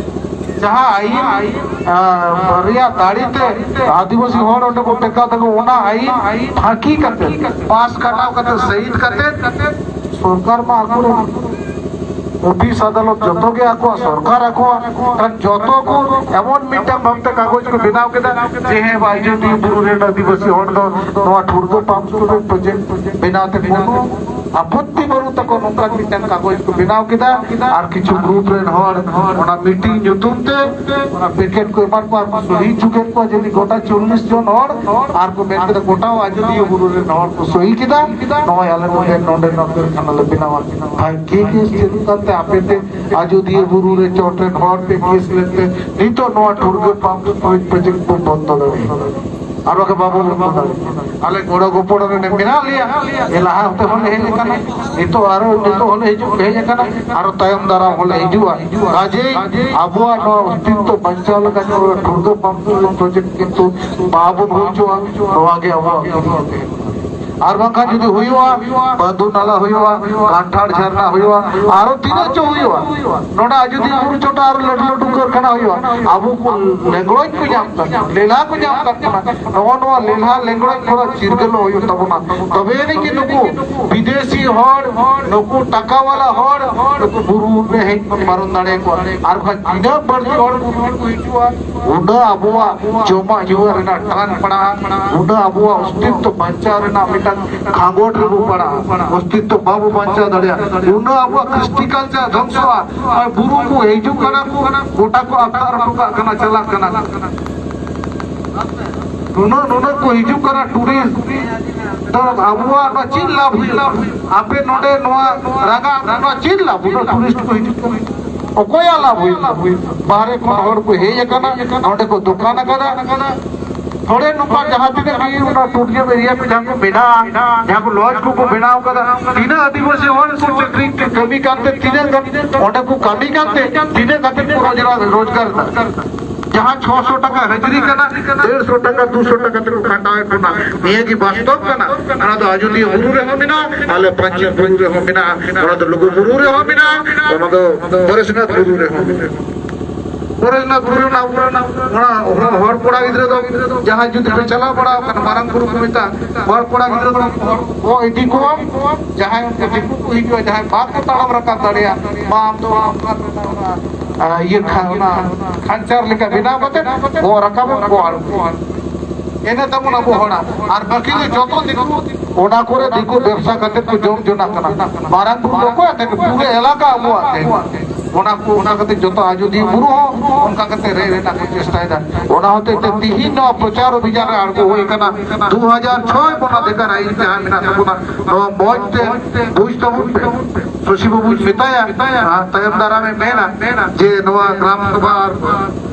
ᱡᱟᱦᱟᱸ ᱟᱹᱭᱤᱱ, ᱟᱸ, ᱨᱮᱭᱟᱜ ᱫᱟᱲᱮ ᱛᱮ ᱟᱹᱫᱤᱵᱟᱹᱥᱤ ᱦᱚᱲ ᱚᱸᱰᱮ ᱵᱚ ᱴᱮᱠᱟᱣ ᱫᱟᱲᱮᱭᱟᱜᱼᱟ, ᱚᱱᱟ ᱟᱹᱭᱤᱱ ᱯᱷᱟᱸᱠᱤ ᱠᱟᱛᱮ, ᱯᱟᱥ ᱠᱟᱴᱟᱣ ᱠᱟᱛᱮ, ᱥᱟᱹᱭᱤᱱ ᱠᱟᱛᱮ, ᱥᱚᱨᱠᱟᱨ ᱢᱟ ᱟᱠᱚᱨᱮᱱ ᱚᱯᱷᱤᱥ ᱟᱫᱟᱞᱚᱛ ᱡᱚᱛᱚ ᱜᱮ ᱟᱠᱚᱣᱟᱜ, ᱥᱚᱨᱠᱟᱨ ᱟᱠᱚᱣᱟᱜ, ᱠᱟᱨᱚᱱ ᱡᱚᱛᱚ ᱠᱚ ᱮᱢᱚᱱ ᱢᱤᱫᱴᱟᱝ ᱵᱷᱟᱵᱛᱮ ᱠᱟᱜᱚᱡᱽ ᱠᱚ ᱵᱮᱱᱟᱣ ᱠᱮᱫᱟ ᱡᱮ ᱦᱮᱸ, ᱟᱡᱚᱫᱤᱭᱟᱹ ᱵᱩᱨᱩ ᱨᱮᱱ ᱟᱹᱫᱤᱵᱟᱹᱥᱤ ᱦᱚᱲ ᱫᱚ ᱱᱚᱣᱟ ᱴᱷᱩᱲᱜᱟᱹ ᱯᱟᱢᱯ ᱥᱴᱳᱨᱮᱡᱽ ᱯᱨᱚᱡᱮᱠᱴ ᱵᱮᱱᱟᱣ ᱛᱮ ᱠᱳᱱᱳ ᱟᱯᱚᱛᱛᱤ ᱵᱟᱹᱱᱩᱜ ᱛᱟᱠᱚ, ᱱᱚᱝᱠᱟᱱ ᱢᱤᱫᱴᱟᱝ ᱠᱟᱜᱚᱡᱽ ᱠᱚ ᱵᱮᱱᱟᱣ ᱠᱮᱫᱟ᱾ ᱟᱨ ᱠᱤᱪᱷᱩ ᱜᱨᱩᱯ ᱨᱮᱱ ᱦᱚᱲ ᱚᱱᱟ ᱢᱤᱴᱤᱝ ᱧᱩᱛᱩᱢ ᱛᱮ ᱚᱱᱟ ᱯᱮᱠᱮᱴ ᱠᱚ ᱮᱢᱟᱫ ᱠᱚᱣᱟ, ᱟᱨ ᱠᱚ ᱥᱚᱦᱤ ᱦᱚᱪᱚ ᱠᱮᱫ ᱠᱚᱣᱟ᱾ ᱡᱟᱹᱱᱤᱡ ᱜᱚᱴᱟ ᱪᱚᱞᱞᱤᱥ ᱡᱚᱱ ᱦᱚᱲ, ᱟᱨ ᱠᱚ ᱢᱮᱱ ᱠᱮᱫᱟ ᱜᱚᱴᱟ ᱟᱡᱚᱫᱤᱭᱟᱹ ᱵᱩᱨᱩ ᱨᱮᱱ ᱦᱚᱲ ᱠᱚ ᱥᱚᱦᱤ ᱠᱮᱫᱟ, ᱱᱚᱜᱼᱚᱭ ᱟᱞᱮ ᱱᱚᱰᱮ, ᱱᱚᱰᱮ ᱱᱚᱰᱮ ᱠᱷᱟᱱ ᱞᱮ ᱵᱮᱱᱟᱣᱟ᱾ ᱵᱷᱟᱹᱜᱤ ᱜᱮ ᱪᱮᱫ ᱠᱟᱱᱛᱮ ᱟᱯᱮ ᱯᱮ ᱟᱡᱚᱫᱤᱭᱟᱹ ᱵᱩᱨᱩ ᱨᱮ ᱪᱚᱴ ᱨᱮᱱ ᱦᱚᱲ ᱯᱮ ᱠᱮᱥ ᱞᱮᱱᱛᱮ ᱱᱤᱛᱚᱜ ᱱᱚᱣᱟ ᱴᱷᱩᱲᱜᱟᱹ ᱯᱟᱢᱯ ᱯᱨᱚᱡᱮᱠᱴ ᱵᱚᱱ ᱵᱚᱱᱫᱚ ᱫᱟᱲᱮᱭᱟᱜᱼᱟ᱾ ᱟᱨ ᱵᱟᱠᱷᱟᱱ ᱵᱟᱵᱚ ᱵᱚᱱᱫᱚ ᱫᱟᱲᱮᱭᱟᱜᱼᱟ᱾ ᱟᱞᱮ ᱜᱚᱲᱚ ᱜᱚᱯᱚᱲᱚ ᱨᱮ ᱢᱮᱱᱟᱜ ᱞᱮᱭᱟ᱾ ᱮ, ᱞᱟᱦᱟ ᱦᱚᱸᱛᱮ ᱦᱚᱸᱞᱮ ᱦᱮᱡ ᱟᱠᱟᱱᱟ, ᱱᱤᱛᱚᱜ ᱟᱨᱚ, ᱱᱤᱛᱚᱜ ᱦᱚᱸᱞᱮ ᱦᱤᱡᱩᱜ, ᱦᱮᱡ ᱟᱠᱟᱱᱟ, ᱟᱨᱚ ᱛᱟᱭᱚᱢ ᱫᱟᱨᱟᱢ ᱦᱚᱸᱞᱮ ᱦᱤᱡᱩᱜᱼᱟ᱾ ᱠᱟᱡᱮᱭ ᱟᱵᱚᱣᱟᱜ ᱱᱚᱣᱟ ᱚᱥᱛᱤᱛᱛᱚ ᱵᱟᱧᱪᱟᱣ ᱞᱟᱹᱜᱤᱫ ᱱᱚᱣᱟ ᱴᱷᱩᱲᱜᱟᱹ ᱯᱟᱢᱯ ᱯᱨᱚᱡᱮᱠᱴ ᱠᱤᱱᱛᱩ ᱵᱟᱵᱚᱱ ᱦᱩᱭ ᱦᱚᱪᱚᱣᱟ᱾ ᱱᱚᱣᱟ ᱜᱮ ᱟᱵᱚᱣᱟᱜ ᱠᱟᱹᱢᱤ ᱛᱟᱦᱮᱱᱟ᱾ ᱟᱨ ᱵᱟᱝᱠᱷᱟᱱ ᱡᱩᱫᱤ ᱦᱩᱭᱩᱜᱼᱟ, ᱵᱟᱹᱫᱩ ᱱᱟᱞᱟ ᱦᱩᱭᱩᱜᱼᱟ, ᱠᱟᱱᱴᱷᱟᱲ ᱡᱷᱟᱨᱱᱟ ᱦᱩᱭᱩᱜᱼᱟ, ᱟᱨᱚ ᱛᱤᱱᱟᱹᱜ ᱪᱚ ᱦᱩᱭᱩᱜᱼᱟ᱾ ᱱᱚᱰᱮ ᱟᱡᱚᱫᱤᱭᱟᱹ ᱵᱩᱨᱩ ᱪᱚᱴᱟ ᱟᱨ ᱞᱟᱹᱴᱩ ᱞᱟᱹᱴᱩ ᱠᱟᱹᱨᱠᱷᱟᱱᱟ ᱦᱩᱭᱩᱜᱼᱟ᱾ ᱟᱵᱚ ᱠᱚ ᱞᱮᱸᱜᱽᱲᱚᱡ ᱠᱚ ᱧᱟᱢ ᱠᱟᱱᱟ, ᱞᱮᱞᱦᱟ ᱠᱚ ᱧᱟᱢ ᱠᱟᱱ ᱠᱟᱱᱟ᱾ ᱱᱚᱜᱼᱚ ᱱᱚᱣᱟ ᱞᱮᱞᱦᱟ ᱞᱮᱸᱜᱽᱲᱚᱡ ᱠᱷᱚᱱᱟᱜ ᱪᱤᱨᱜᱟᱹᱞᱚᱜ ᱦᱩᱭᱩᱜ ᱛᱟᱵᱚᱱᱟ᱾ ᱛᱚᱵᱮ ᱟᱹᱱᱤᱡ ᱜᱮ ᱱᱩᱠᱩ ᱵᱤᱫᱮᱥᱤ ᱦᱚᱲ, ᱱᱩᱠᱩ ᱴᱟᱠᱟ ᱣᱟᱞᱟ ᱦᱚᱲ, ᱱᱩᱠᱩ ᱵᱩᱨᱩ ᱨᱮ ᱦᱮᱡ ᱵᱚᱱ ᱵᱟᱨᱚᱱ ᱫᱟᱲᱮᱭᱟᱠᱚᱣᱟ᱾ ᱟᱨ ᱵᱟᱠᱷᱟᱱ ᱛᱤᱱᱟᱹᱜ ᱵᱟᱹᱲᱛᱤ ᱦᱚᱲ ᱵᱩᱨᱩ ᱨᱮᱠᱚ ᱦᱤᱡᱩᱜᱼᱟ, ᱩᱱᱟᱹᱜ ᱟᱵᱚᱣᱟᱜ ᱡᱚᱢᱟᱜ ᱧᱩᱣᱟᱜ ᱨᱮᱱᱟᱜ ᱴᱟᱱ ᱯᱟᱲᱟᱜᱼᱟ, ᱩᱱᱟᱹᱜ ᱟᱵᱚᱣᱟᱜ ᱚᱥᱛᱤᱛᱛᱚ ᱵᱟᱧᱪᱟᱣ ᱨᱮᱱᱟᱜ ᱢᱤᱫᱴᱟᱝ ᱠᱷᱟᱸᱜᱚᱴ ᱨᱮᱵᱚ ᱯᱟᱲᱟᱜᱼᱟ, ᱚᱥᱛᱤᱛᱛᱚ ᱵᱟᱵᱚ ᱵᱟᱧᱪᱟᱣ ᱫᱟᱲᱮᱭᱟᱜᱼᱟ, ᱩᱱᱟᱹᱜ ᱟᱵᱚᱣᱟᱜ ᱠᱨᱤᱥᱴᱤ ᱠᱟᱞᱪᱟᱨ ᱫᱷᱚᱝᱥᱚᱜᱼᱟ᱾ ᱟᱨ ᱵᱩᱨᱩ ᱠᱚ ᱦᱤᱡᱩᱜ ᱠᱟᱱᱟ ᱠᱚ, ᱜᱚᱴᱟ ᱠᱚ ᱟᱠᱟ ᱨᱚᱴᱚ ᱠᱟᱜ ᱠᱟᱱᱟ, ᱪᱟᱞᱟᱜ ᱠᱟᱱᱟ᱾ ᱱᱩᱱᱟᱹᱜ, ᱱᱩᱱᱟᱹᱜ ᱠᱚ ᱦᱤᱡᱩᱜ ᱠᱟᱱᱟ ᱴᱩᱨᱤᱥᱴ, ᱛᱚ ᱟᱵᱚᱣᱟᱜ ᱱᱚᱣᱟ ᱪᱮᱫ ᱞᱟᱵᱷ ᱦᱩᱭᱩᱜᱼᱟ? ᱟᱯᱮ ᱱᱚᱰᱮ ᱱᱚᱣᱟ ᱨᱟᱜᱟ, ᱱᱚᱣᱟ ᱪᱮᱫ ᱞᱟᱵᱷ? ᱩᱱᱟᱹᱜ ᱴᱩᱨᱤᱥᱴ ᱠᱚ ᱦᱤᱡᱩᱜ ᱠᱟᱱᱟ, ᱚᱠᱚᱭᱟᱜ ᱞᱟᱵᱷ ᱦᱩᱭᱩᱜ ᱛᱟᱵᱚᱱᱟ? ᱵᱟᱦᱨᱮ ᱠᱷᱚᱱ ᱦᱚᱲ ᱠᱚ ᱦᱮᱡ ᱟᱠᱟᱱᱟ, ᱱᱚᱰᱮ ᱠᱚ ᱫᱚᱠᱟᱱ ᱟᱠᱟᱫᱟ᱾ ᱛᱷᱚᱲᱮ ᱱᱚᱝᱠᱟ ᱡᱟᱦᱟᱸ ᱛᱤᱱᱟᱹᱜ ᱜᱮ ᱚᱱᱟ ᱴᱩᱨᱤᱡᱚᱢ ᱮᱨᱤᱭᱟ ᱠᱚ ᱡᱟᱦᱟᱸ ᱠᱚ ᱢᱮᱱᱟᱜᱼᱟ, ᱡᱟᱦᱟᱸ ᱠᱚ ᱞᱚᱡᱽ ᱠᱚᱠᱚ ᱵᱮᱱᱟᱣ ᱠᱟᱫᱟ, ᱛᱤᱱᱟᱹᱜ ᱟᱹᱫᱤᱵᱟᱹᱥᱤ ᱦᱚᱲ ᱠᱚ ᱪᱟᱹᱠᱨᱤ ᱠᱟᱹᱢᱤ ᱠᱟᱱᱛᱮ ᱛᱤᱱᱟᱹᱜ ᱜᱟᱱ ᱚᱸᱰᱮ ᱠᱚ ᱠᱟᱹᱢᱤ ᱠᱟᱱᱛᱮ ᱛᱤᱱᱟᱹᱜ ᱠᱟᱛᱮ ᱠᱚ ᱨᱳᱡᱽᱜᱟᱨ, ᱨᱳᱡᱽᱜᱟᱨ ᱮᱫᱟ? ᱡᱟᱦᱟᱸ ᱪᱷᱚᱥᱚ ᱴᱟᱠᱟ ᱦᱟᱡᱨᱤ ᱠᱟᱱᱟ, ᱰᱮᱲᱥᱚ ᱴᱟᱠᱟ, ᱫᱩᱥᱚ ᱴᱟᱠᱟ ᱛᱮᱠᱚ ᱠᱷᱟᱴᱟᱣᱮᱫ ᱵᱚᱱᱟ᱾ ᱱᱤᱭᱟᱹ ᱜᱮ ᱵᱟᱥᱛᱚᱵ ᱠᱟᱱᱟ᱾ ᱚᱱᱟ ᱫᱚ ᱟᱡᱚᱫᱤᱭᱟᱹ ᱵᱩᱨᱩ ᱨᱮᱦᱚᱸ ᱢᱮᱱᱟᱜᱼᱟ, ᱟᱞᱮ ᱯᱟᱧᱪᱮᱛ ᱵᱩᱨᱩ ᱨᱮᱦᱚᱸ ᱢᱮᱱᱟᱜᱼᱟ, ᱚᱱᱟ ᱫᱚ ᱞᱩᱜᱩ ᱵᱩᱨᱩ ᱨᱮᱦᱚᱸ ᱢᱮᱱᱟᱜᱼᱟ, ᱚᱱᱟ ᱫᱚ ᱯᱚᱨᱮᱥᱱᱟᱛᱷ ᱵᱩᱨᱩ ᱨᱮᱦᱚᱸ ᱢᱮᱱᱟᱜᱼᱟ᱾ ᱯᱚᱨᱮᱥᱱᱟᱛᱷ ᱵᱩᱨᱩ ᱨᱮᱱᱟᱜ ᱚᱱᱟ ᱦᱚᱲ ᱠᱚᱲᱟ ᱜᱤᱫᱽᱨᱟᱹ ᱫᱚ ᱡᱟᱦᱟᱸᱭ ᱡᱩᱫᱤ ᱯᱮ ᱪᱟᱞᱟᱣ ᱵᱟᱲᱟ ᱟᱠᱟᱱᱟ, ᱢᱟᱨᱟᱝ ᱵᱩᱨᱩ ᱠᱚ ᱢᱮᱛᱟᱜᱼᱟ, ᱦᱚᱲ ᱠᱚᱲᱟ ᱜᱤᱫᱽᱨᱟᱹ ᱫᱚ ᱦᱚᱲ ᱠᱚ ᱤᱫᱤ ᱠᱚᱣᱟ, ᱡᱟᱦᱟᱸᱭ ᱩᱱᱠᱩ ᱫᱤᱠᱩ ᱠᱚ ᱦᱤᱡᱩᱜᱼᱟ, ᱡᱟᱦᱟᱸᱭ ᱵᱟᱠᱚ ᱛᱟᱲᱟᱢ ᱨᱟᱠᱟᱵ ᱫᱟᱲᱮᱭᱟᱜᱼᱟ, ᱢᱟ ᱟᱢ ᱫᱚ ᱚᱱᱟ ᱟᱨ ᱤᱭᱟᱹ ᱠᱷᱟ-, ᱚᱱᱟ ᱠᱷᱟᱧᱪᱟᱨ ᱞᱮᱠᱟ ᱵᱮᱱᱟᱣ ᱠᱟᱛᱮ ᱜᱚᱜ ᱨᱟᱠᱟᱵ ᱮᱢ ᱜᱚᱜ ᱟᱬᱜᱚ᱾ ᱤᱱᱟᱹ ᱛᱟᱵᱚᱱ ᱟᱵᱚ ᱦᱚᱲᱟᱜ᱾ ᱟᱨ ᱵᱟᱹᱠᱤ ᱫᱚ ᱡᱚᱛᱚ ᱫᱤᱠᱩ, ᱚᱱᱟ ᱠᱚᱨᱮ ᱫᱤᱠᱩ ᱵᱮᱵᱽᱥᱟ ᱠᱟᱛᱮ ᱠᱚ ᱡᱚᱢ ᱡᱚᱱᱟᱜ ᱠᱟᱱᱟ᱾ ᱢᱟᱨᱟᱝ ᱵᱩᱨᱩ ᱫᱚ ᱚᱠᱚᱭᱟᱜ ᱛᱟᱦᱮᱸ ᱠᱟᱱᱟ? ᱯᱩᱨᱟᱹ ᱮᱞᱟᱠᱟ ᱟᱵᱚᱣᱟᱜ ᱛᱟᱦᱮᱸ ᱠᱟᱱᱟ᱾ ᱚᱱᱟ ᱠᱚ, ᱚᱱᱟ ᱠᱟᱛᱮ ᱡᱚᱛᱚ ᱟᱡᱚᱫᱤᱭᱟᱹ ᱵᱩᱨᱩ ᱦᱚᱸ ᱚᱱᱠᱟ ᱠᱟᱛᱮ ᱨᱮᱡ ᱨᱮᱱᱟᱜ ᱠᱚ ᱪᱮᱥᱴᱟᱭᱮᱫᱟ᱾ ᱚᱱᱟ ᱦᱚᱛᱮᱡ ᱛᱮ ᱛᱤᱦᱤᱧ ᱱᱚᱣᱟ ᱯᱨᱚᱪᱟᱨ ᱚᱵᱷᱤᱡᱟᱱ ᱨᱮ ᱟᱬᱜᱚ ᱦᱩᱭ ᱟᱠᱟᱱᱟ᱾ ᱫᱩ ᱦᱟᱡᱟᱨ ᱪᱷᱚᱭ ᱵᱚᱱᱟᱫᱷᱤᱠᱟᱨ ᱟᱭᱤᱱ ᱡᱟᱦᱟᱸ ᱢᱮᱱᱟᱜ ᱛᱟᱵᱚᱱᱟ, ᱱᱚᱣᱟ ᱢᱚᱸᱡᱽ ᱛᱮ ᱵᱩᱡᱽ ᱛᱟᱵᱚᱱ ᱯᱮ᱾ ᱥᱚᱥᱤ ᱵᱟᱵᱩᱧ ᱢᱮᱛᱟᱭᱟ, ᱟᱨ ᱛᱟᱭᱚᱢ ᱫᱟᱨᱟᱢᱮ ᱢᱮᱱᱟ ᱡᱮ ᱱᱚᱣᱟ ᱜᱨᱟᱢ ᱥᱚᱵᱷᱟ ᱟᱨ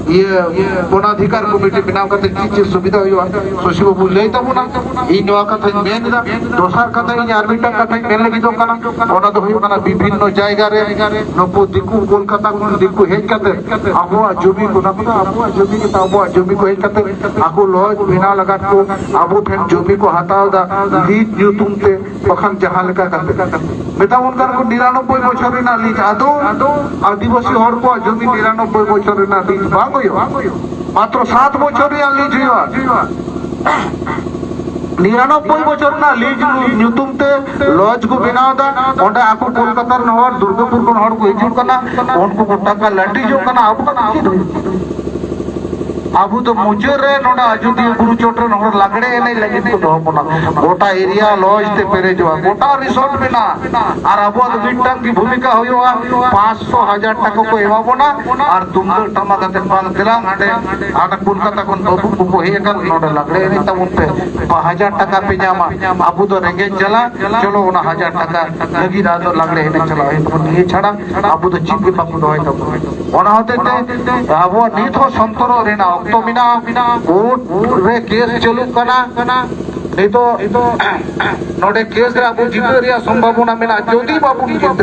ᱤᱭᱟᱹ ᱵᱚᱱᱟᱫᱷᱤᱠᱟᱨ ᱠᱚᱢᱤᱴᱤ ᱵᱮᱱᱟᱣ ᱠᱟᱛᱮ ᱪᱮᱫ ᱪᱮᱫ ᱥᱩᱵᱤᱫᱷᱟ ᱦᱩᱭᱩᱜᱼᱟ, ᱥᱚᱥᱤ ᱵᱟᱵᱩ ᱞᱟᱹᱭ ᱛᱟᱵᱚᱱᱟ᱾ ᱤᱧ ᱱᱚᱣᱟ ᱠᱟᱛᱷᱟᱧ ᱢᱮᱱ ᱮᱫᱟ᱾ ᱫᱚᱥᱟᱨ ᱠᱟᱛᱷᱟ, ᱤᱧ ᱟᱨ ᱢᱤᱫᱴᱟᱝ ᱠᱟᱛᱷᱟᱧ ᱢᱮᱱ ᱞᱟᱹᱜᱤᱫᱚᱜ ᱠᱟᱱᱟ᱾ ᱚᱱᱟ ᱫᱚ ᱦᱩᱭᱩᱜ ᱠᱟᱱᱟ, ᱵᱤᱵᱷᱤᱱᱱᱚ ᱡᱟᱭᱜᱟ ᱨᱮ ᱱᱩᱠᱩ ᱫᱤᱠᱩ, ᱠᱳᱞᱠᱟᱛᱟ ᱠᱷᱚᱱ ᱫᱤᱠᱩ ᱦᱮᱡ ᱠᱟᱛᱮ ᱟᱵᱚᱣᱟᱜ ᱡᱚᱢᱤ ᱠᱚ, ᱚᱱᱟ ᱠᱚᱫᱚ ᱟᱵᱚᱣᱟᱜ ᱡᱚᱢᱤ ᱠᱚ, ᱟᱵᱚᱣᱟᱜ ᱡᱚᱢᱤ ᱠᱚ ᱦᱮᱡ ᱠᱟᱛᱮ ᱟᱠᱚ ᱞᱚᱡᱽ ᱵᱮᱱᱟᱣ ᱞᱟᱜᱟᱫ ᱠᱚ ᱟᱵᱚ ᱴᱷᱮᱱ ᱡᱚᱢᱤ ᱠᱚ ᱦᱟᱛᱟᱣ ᱮᱫᱟ, ᱞᱤᱡ ᱧᱩᱛᱩᱢ ᱛᱮ, ᱵᱟᱠᱷᱟᱱ ᱡᱟᱦᱟᱸ ᱞᱮᱠᱟ ᱠᱟᱛᱮ᱾ ᱢᱮᱛᱟ ᱵᱚᱱ ᱠᱟᱱᱟ ᱠᱚ ᱱᱤᱨᱟᱱᱚᱵᱵᱳᱭ ᱵᱚᱪᱷᱚᱨ ᱨᱮᱱᱟᱜ ᱞᱤᱡ᱾ ᱟᱫᱚ ᱟᱹᱫᱤᱵᱟᱹᱥᱤ ᱦᱚᱲ ᱠᱚᱣᱟᱜ ᱡᱚᱢᱤ ᱱᱤᱨᱟᱱᱚᱵᱵᱳᱭ ᱵᱚᱪᱷᱚᱨ ᱨᱮᱱᱟᱜ ᱞᱤᱡ ᱵᱟᱝ ᱦᱩᱭᱩᱜᱼᱟ, ᱢᱟᱛᱨᱚ ᱥᱟᱛ ᱵᱚᱪᱷᱚᱨ ᱨᱮᱭᱟᱜ ᱞᱤᱡ ᱦᱩᱭᱩᱜᱼᱟ᱾ ᱱᱤᱨᱟᱱᱚᱵᱵᱳᱭ ᱵᱚᱪᱷᱚᱨ ᱨᱮᱱᱟᱜ ᱞᱤᱡ ᱧᱩᱛᱩᱢ ᱛᱮ ᱞᱚᱡᱽ ᱠᱚ ᱵᱮᱱᱟᱣ ᱮᱫᱟ᱾ ᱚᱸᱰᱮ ᱟᱠᱚ ᱠᱳᱞᱠᱟᱛᱟ ᱨᱮᱱ ᱦᱚᱲ, ᱫᱩᱨᱜᱟᱯᱩᱨ ᱠᱷᱚᱱ ᱦᱚᱲ ᱠᱚ ᱦᱤᱡᱩᱜ ᱠᱟᱱᱟ, ᱩᱱᱠᱩ ᱠᱚ ᱴᱟᱠᱟ ᱞᱟᱹᱴᱤᱡᱚᱜ ᱠᱟᱱᱟ᱾ ᱟᱵᱚ ᱫᱚ ᱪᱮᱫ ᱦᱩᱭᱩᱜ ᱠᱟᱱᱟ? ᱟᱵᱚ ᱫᱚ ᱢᱩᱪᱟᱹᱫ ᱨᱮ ᱱᱚᱰᱮ ᱟᱡᱚᱫᱤᱭᱟᱹ ᱵᱩᱨᱩ ᱪᱚᱴ ᱨᱮᱱ ᱦᱚᱲ ᱞᱟᱜᱽᱲᱮ ᱮᱱᱮᱡ ᱞᱟᱹᱜᱤᱫ ᱠᱚ ᱫᱚᱦᱚ ᱵᱚᱱᱟ᱾ ᱜᱚᱴᱟ ᱮᱨᱤᱭᱟ ᱞᱚᱡᱽ ᱛᱮ ᱯᱮᱨᱮᱡᱚᱜᱼᱟ, ᱜᱚᱴᱟ ᱨᱤᱥᱚᱨᱴ ᱢᱮᱱᱟᱜᱼᱟ᱾ ᱟᱨ ᱟᱵᱚᱣᱟᱜ ᱫᱚ ᱢᱤᱫᱴᱟᱝ ᱜᱮ ᱵᱷᱩᱢᱤᱠᱟ ᱦᱩᱭᱩᱜᱼᱟ, ᱯᱟᱸᱪᱥᱚ ᱦᱟᱡᱟᱨ ᱴᱟᱠᱟ ᱠᱚ ᱮᱢᱟ ᱵᱚᱱᱟ᱾ ᱟᱨ ᱛᱩᱢᱫᱟᱹᱜ ᱴᱟᱢᱟᱠ ᱟᱛᱮ ᱵᱟᱝ, ᱫᱮᱞᱟ ᱦᱟᱸᱰᱮ, ᱦᱟᱸᱰᱮ ᱠᱳᱞᱠᱟᱛᱟ ᱠᱷᱚᱱ ᱵᱟᱹᱵᱩ ᱠᱚᱠᱚ ᱦᱮᱡ ᱟᱠᱟᱱ, ᱱᱚᱰᱮ ᱞᱟᱜᱽᱲᱮ ᱮᱱᱮᱡ ᱛᱟᱵᱚᱱ ᱯᱮ, ᱦᱟᱡᱟᱨ ᱴᱟᱠᱟ ᱯᱮ ᱧᱟᱢᱟ᱾ ᱟᱵᱚ ᱫᱚ ᱨᱮᱸᱜᱮᱡ ᱡᱟᱞᱟ, ᱪᱚᱞᱚ ᱚᱱᱟ ᱦᱟᱡᱟᱨ ᱴᱟᱠᱟ ᱞᱟᱹᱜᱤᱫ ᱟᱫᱚ ᱞᱟᱜᱽᱲᱮ ᱮᱱᱮᱡ ᱪᱟᱞᱟᱜ ᱦᱩᱭᱩᱜ ᱛᱟᱵᱚᱱᱟ᱾ ᱱᱤᱭᱟᱹ ᱪᱷᱟᱲᱟ ᱟᱵᱚ ᱫᱚ ᱪᱮᱫ ᱜᱮ ᱵᱟᱠᱚ ᱫᱚᱦᱚᱭ ᱛᱟᱵᱚᱱᱟ᱾ ᱚᱱᱟ ᱦᱚᱛᱮᱡ ᱛᱮ ᱟᱵᱚᱣᱟᱜ ᱱᱤᱛ ᱦᱚᱸ ᱥᱚᱱᱛᱚᱨᱚᱜ ᱨᱮᱱᱟᱜ ᱚᱠᱛᱚ ᱢᱮᱱᱟᱜᱼᱟ᱾ ᱠᱳᱨᱴ ᱨᱮ ᱠᱮᱥ ᱪᱟᱹᱞᱩᱜ ᱠᱟᱱᱟ᱾ ᱱᱤᱛᱚᱜ ᱱᱚᱰᱮ ᱠᱮᱥ ᱨᱮ ᱟᱵᱚ ᱡᱤᱛᱟᱹᱣ ᱨᱮᱭᱟᱜ ᱥᱚᱢᱵᱷᱟᱵᱚᱱᱟ ᱢᱮᱱᱟᱜᱼᱟ᱾ ᱡᱩᱫᱤ ᱵᱟᱵᱚᱱ ᱡᱤᱛᱟᱹᱜ,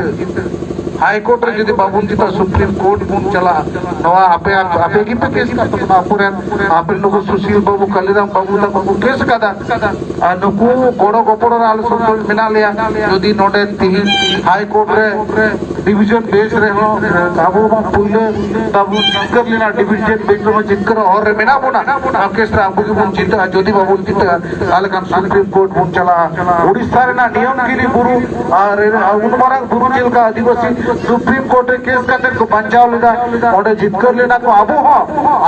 ᱦᱟᱭ ᱠᱳᱨᱴ ᱨᱮ ᱡᱩᱫᱤ ᱵᱟᱵᱚᱱ ᱡᱤᱛᱟᱹᱜ, ᱥᱩᱯᱨᱤᱢ ᱠᱳᱨᱴ ᱵᱚᱱ ᱪᱟᱞᱟᱜᱼᱟ᱾ ᱱᱚᱣᱟ ᱟᱯᱮ, ᱟᱯᱮ ᱜᱮᱯᱮ ᱠᱮᱥ ᱠᱟᱜ ᱛᱟᱵᱚᱱᱟ, ᱟᱵᱚᱨᱮᱱ, ᱟᱯᱮ ᱱᱩᱠᱩ ᱥᱩᱥᱤᱞ ᱵᱟᱹᱵᱩ, ᱠᱟᱞᱤᱨᱟᱢ ᱵᱟᱹᱵᱩ ᱛᱟᱠᱚ ᱠᱚ ᱠᱮᱥ ᱠᱟᱫᱟ᱾ ᱟᱨ ᱱᱩᱠᱩ ᱜᱚᱲᱚ ᱜᱚᱯᱚᱲᱚ ᱨᱮ ᱟᱞᱮ ᱥᱚᱢᱚᱭ ᱢᱮᱱᱟᱜ ᱞᱮᱭᱟ᱾ ᱡᱩᱫᱤ ᱱᱚᱰᱮ ᱛᱤᱦᱤᱧ ᱦᱟᱭ ᱠᱳᱨᱴ ᱨᱮ ᱰᱤᱵᱷᱤᱡᱚᱱ ᱵᱮᱧᱪ ᱨᱮᱦᱚᱸ ᱟᱵᱚ ᱢᱟ ᱯᱩᱭᱞᱟᱹ ᱛᱟᱵᱚᱱ ᱡᱤᱛᱠᱟᱹᱨ ᱞᱮᱱᱟ, ᱰᱤᱵᱷᱤᱡᱚᱱ ᱵᱮᱧᱪ ᱨᱮᱦᱚᱸ ᱡᱤᱛᱠᱟᱹᱨ ᱦᱚᱨ ᱨᱮ ᱢᱮᱱᱟᱜ ᱵᱚᱱᱟ᱾ ᱱᱚᱣᱟ ᱠᱮᱥ ᱨᱮ ᱟᱵᱚ ᱜᱮᱵᱚᱱ ᱡᱤᱛᱟᱹᱜᱼᱟ᱾ ᱡᱩᱫᱤ ᱵᱟᱵᱚᱱ ᱡᱤᱛᱟᱹᱜᱼᱟ, ᱛᱟᱦᱚᱞᱮ ᱠᱷᱟᱱ ᱥᱩᱯᱨᱤᱢ ᱠᱳᱨᱴ ᱵᱚᱱ ᱪᱟᱞᱟᱜᱼᱟ᱾ ᱩᱲᱤᱥᱥᱟ ᱨᱮᱱᱟᱜ ᱱᱤᱭᱚᱢᱜᱤᱨᱤ ᱵᱩᱨᱩ ᱟᱨ ᱩᱱ ᱢᱟᱨᱟᱝ ᱵᱩᱨᱩ ᱪᱮᱫ ᱞᱮᱠᱟ ᱟᱹᱫᱤᱵᱟᱹᱥᱤ ᱥᱩᱯᱨᱤᱢ ᱠᱳᱨᱴ ᱨᱮ ᱠᱮᱥ ᱠᱟᱛᱮ ᱠᱚ ᱵᱟᱧᱪᱟᱣ ᱞᱮᱫᱟ, ᱚᱸᱰᱮ ᱡᱤᱛᱠᱟᱹᱨ ᱞᱮᱱᱟ ᱠᱚ᱾ ᱟᱵᱚ ᱦᱚᱸ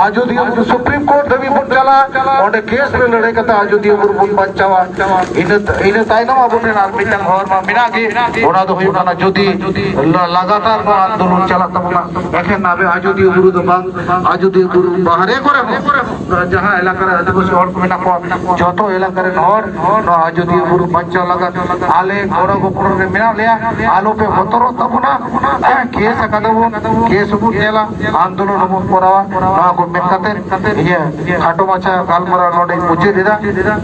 ᱟᱡᱚᱫᱤᱭᱟᱹ ᱵᱩᱨᱩ ᱥᱩᱯᱨᱤᱢ ᱠᱳᱨᱴ ᱫᱷᱟᱹᱵᱤᱡ ᱵᱚᱱ ᱪᱟᱞᱟᱜᱼᱟ, ᱚᱸᱰᱮ ᱠᱮᱥ ᱨᱮ ᱞᱟᱹᱲᱦᱟᱹᱭ ᱠᱟᱛᱮ ᱟᱡᱚᱫᱤᱭᱟᱹ ᱵᱩᱨᱩ ᱵᱚᱱ ᱵᱟᱧᱪᱟᱣᱟ᱾ ᱤᱱᱟᱹ ᱤᱱᱟᱹ ᱛᱟᱭᱱᱚᱢ ᱟᱵᱚ ᱴᱷᱮᱱ ᱟᱨ ᱢᱤᱫᱴᱟᱝ ᱦᱚᱨ ᱢᱟ ᱢᱮᱱᱟᱜ ᱜᱮ, ᱚᱱᱟ ᱫᱚ ᱦᱩᱭᱩᱜ ᱠᱟᱱᱟ ᱡᱩᱫᱤ ᱞᱟ- ᱞᱟᱜᱟᱛᱟᱨ ᱱᱚᱣᱟ ᱟᱱᱫᱳᱞᱚᱱ ᱪᱟᱞᱟᱜ ᱛᱟᱵᱚᱱᱟ, ᱮᱠᱷᱮᱱ ᱟᱵᱮ ᱟᱡᱚᱫᱤᱭᱟᱹ ᱵᱩᱨᱩ ᱫᱚ ᱵᱟᱝ, ᱟᱡᱚᱫᱤᱭᱟᱹ ᱵᱩᱨᱩ ᱵᱟᱦᱨᱮ ᱠᱚᱨᱮ ᱦᱚᱸ ᱡᱟᱦᱟᱸ ᱮᱞᱟᱠᱟ ᱨᱮ ᱟᱹᱫᱤᱵᱟᱹᱥᱤ ᱦᱚᱲ ᱠᱚ ᱢᱮᱱᱟᱜ ᱠᱚᱣᱟ, ᱡᱚᱛᱚ ᱮᱞᱟᱠᱟ ᱨᱮᱱ ᱦᱚᱲ ᱱᱚᱣᱟ ᱟᱡᱚᱫᱤᱭᱟᱹ ᱵᱩᱨᱩ ᱵᱟᱧᱪᱟᱣ ᱞᱟᱹᱜᱤᱫ ᱟᱞᱮ ᱜᱚᱲᱚ ᱜᱚᱯᱚᱲᱚ ᱨᱮ ᱢᱮᱱᱟᱜ ᱞᱮᱭᱟ᱾ ᱟᱞᱚᱯᱮ ᱵᱚᱛᱚᱨᱚᱜ ᱛᱟᱵᱚᱱᱟ, ᱠᱮᱥ ᱟᱠᱟᱫᱟ ᱵᱚᱱ, ᱠᱮᱥ ᱦᱚᱸᱵᱚᱱ ᱧᱮᱞᱟ, ᱟᱱᱫᱳᱞᱚᱱ ᱦᱚᱸᱵᱚᱱ ᱠᱚᱨᱟᱣᱟ᱾ ᱱᱚᱣᱟ ᱠᱚ ᱢᱮᱱ ᱠᱟᱛᱮ ᱤᱧᱟᱹᱜ ᱠᱷᱟᱴᱚ ᱢᱟᱪᱷᱟ ᱜᱟᱞᱢᱟᱨᱟᱣ ᱱᱚᱰᱮᱧ ᱢᱩᱪᱟᱹᱫ ᱮᱫᱟ᱾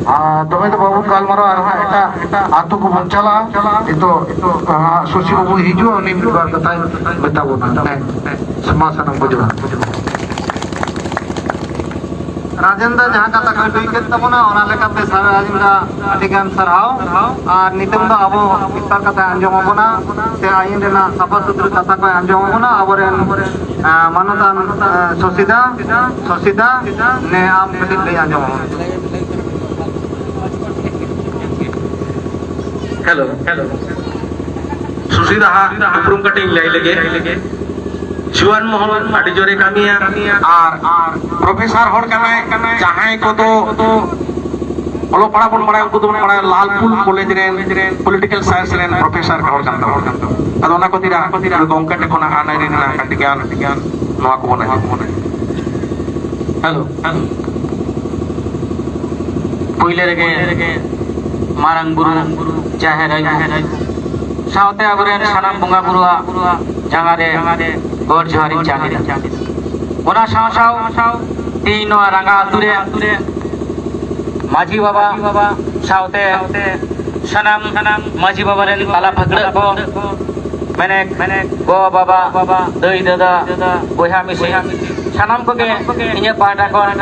ᱟᱨ ᱫᱚᱢᱮ ᱫᱚ ᱵᱟᱵᱚᱱ ᱜᱟᱞᱢᱟᱨᱟᱣᱟ, ᱟᱨᱦᱚᱸ ᱮᱴᱟᱜ ᱟᱛᱳ ᱠᱚᱵᱚᱱ ᱪᱟᱞᱟᱜᱼᱟ᱾ ᱱᱤᱛᱚᱜ ᱟᱸ, ᱥᱚᱥᱤ ᱵᱟᱵᱩᱭ ᱦᱤᱡᱩᱜᱼᱟ, ᱩᱱᱤ ᱢᱤᱫ ᱵᱟᱨ ᱠᱟᱛᱷᱟᱭ ᱢᱮᱛᱟ ᱵᱚᱱᱟ᱾ ᱦᱮᱸ, ᱢᱟ ᱥᱟᱱᱟᱢ ᱠᱚ ᱡᱚᱦᱟᱨ᱾ ᱨᱟᱡᱮᱱᱫᱨᱚ ᱡᱟᱦᱟᱸ ᱠᱟᱛᱷᱟ ᱠᱚᱭ ᱞᱟᱹᱭ ᱠᱮᱫ ᱛᱟᱵᱚᱱᱟ, ᱚᱱᱟ ᱞᱮᱠᱟᱛᱮ ᱥᱟᱨ ᱨᱟᱡᱮᱱᱫᱨᱚ ᱟᱹᱰᱤ ᱜᱟᱱ ᱥᱟᱨᱦᱟᱣ᱾ ᱟᱨ ᱱᱤᱛᱚᱝ ᱫᱚ ᱟᱵᱚ ᱢᱤᱫ ᱵᱟᱨ ᱠᱟᱛᱷᱟ ᱟᱸᱡᱚᱢ ᱟᱵᱚᱱᱟ, ᱥᱮ ᱟᱹᱭᱤᱱ ᱨᱮᱱᱟᱜ ᱥᱟᱯᱷᱟ ᱥᱩᱛᱨᱟᱹ ᱠᱟᱛᱷᱟ ᱠᱚᱭ ᱟᱸᱡᱚᱢ ᱟᱵᱚᱱᱟ ᱟᱵᱚᱨᱮᱱ, ᱟᱸ, ᱢᱟᱱᱚᱛᱟᱱ, ᱟᱸ, ᱥᱚᱥᱤᱫᱟ, ᱥᱚᱥᱤᱫᱟ, ᱱᱮ ᱟᱢ ᱠᱟᱹᱴᱤᱡ ᱞᱟᱹᱭ ᱟᱸᱡᱚᱢ ᱟᱵᱚᱱ᱾ Hello, hello. ᱥᱩᱥᱤᱫᱟ ᱦᱟᱜ ᱩᱯᱨᱩᱢ ᱠᱟᱹᱴᱤᱡ ᱤᱧ ᱞᱟᱹᱭ ᱞᱮᱜᱮ᱾ ᱡᱩᱣᱟᱹᱱ ᱢᱚᱦᱚᱞ ᱟᱹᱰᱤ ᱡᱳᱨᱮ ᱠᱟᱹᱢᱤᱭᱟ᱾ ᱟᱨ, ᱟᱨ ᱯᱨᱚᱯᱷᱮᱥᱟᱨ ᱦᱚᱲ ᱠᱟᱱᱟᱭ, ᱡᱟᱦᱟᱸᱭ ᱠᱚᱫᱚ ᱚᱞᱚᱜ ᱯᱟᱲᱦᱟᱜ ᱵᱚᱱ ᱵᱟᱲᱟᱭᱟ, ᱩᱱᱠᱩ ᱫᱚᱵᱚᱱ ᱵᱟᱲᱟᱭᱟ ᱞᱟᱞᱯᱩᱨ ᱠᱚᱞᱮᱡᱽ ᱨᱮᱱ ᱯᱚᱞᱤᱴᱤᱠᱟᱞ ᱥᱟᱭᱮᱱᱥ ᱨᱮᱱ ᱯᱨᱚᱯᱷᱮᱥᱟᱨ ᱦᱚᱲ ᱠᱟᱱ ᱛᱟᱵᱚᱱᱟ᱾ ᱟᱫᱚ ᱚᱱᱟ ᱠᱷᱟᱹᱛᱤᱨ ᱜᱚᱢᱠᱮ ᱴᱷᱮᱱ ᱠᱷᱚᱱᱟᱜ ᱟᱹᱱ ᱟᱹᱨᱤ ᱨᱮᱱᱟᱜ ᱠᱟᱹᱴᱤᱡ ᱜᱟᱱ ᱱᱚᱣᱟ ᱠᱚᱵᱚᱱ ᱟᱸᱡᱚᱢ᱾ Hello, hello. ᱯᱩᱭᱞᱟᱹ ᱨᱮᱜᱮ ᱢᱟᱨᱟᱝ ᱵᱩᱨᱩ, ᱡᱟᱦᱮᱨ ᱟᱭᱳ, ᱥᱟᱶᱛᱮ ᱟᱵᱚᱨᱮᱱ ᱥᱟᱱᱟᱢ ᱵᱚᱸᱜᱟ ᱵᱩᱨᱩᱣᱟᱜ ᱡᱟᱸᱜᱟ ᱨᱮ ᱜᱚᱰ ᱡᱚᱦᱟᱨᱤᱧ ᱪᱟᱞ ᱮᱫᱟ᱾ ᱚᱱᱟ ᱥᱟᱶ ᱥᱟᱶ ᱛᱮᱦᱮᱧ ᱱᱚᱣᱟ ᱨᱟᱸᱜᱟ ᱟᱹᱛᱩ ᱨᱮ ᱢᱟᱹᱡᱷᱤ ᱵᱟᱵᱟ ᱥᱟᱶᱛᱮ ᱥᱟᱱᱟᱢ ᱢᱟᱹᱡᱷᱤ ᱵᱟᱵᱟ ᱨᱮᱱ ᱛᱟᱞᱟ ᱯᱷᱟᱹᱠᱲᱟᱹᱜ ᱠᱚ, ᱢᱮᱱᱮᱠ, ᱜᱚ ᱵᱟᱵᱟ, ᱫᱟᱹᱭ ᱫᱟᱫᱟ, ᱵᱚᱭᱦᱟ ᱢᱤᱥᱤ, ᱥᱟᱱᱟᱢ ᱠᱚᱜᱮ ᱤᱧᱟᱹᱜ ᱯᱟᱦᱴᱟ ᱠᱷᱚᱱ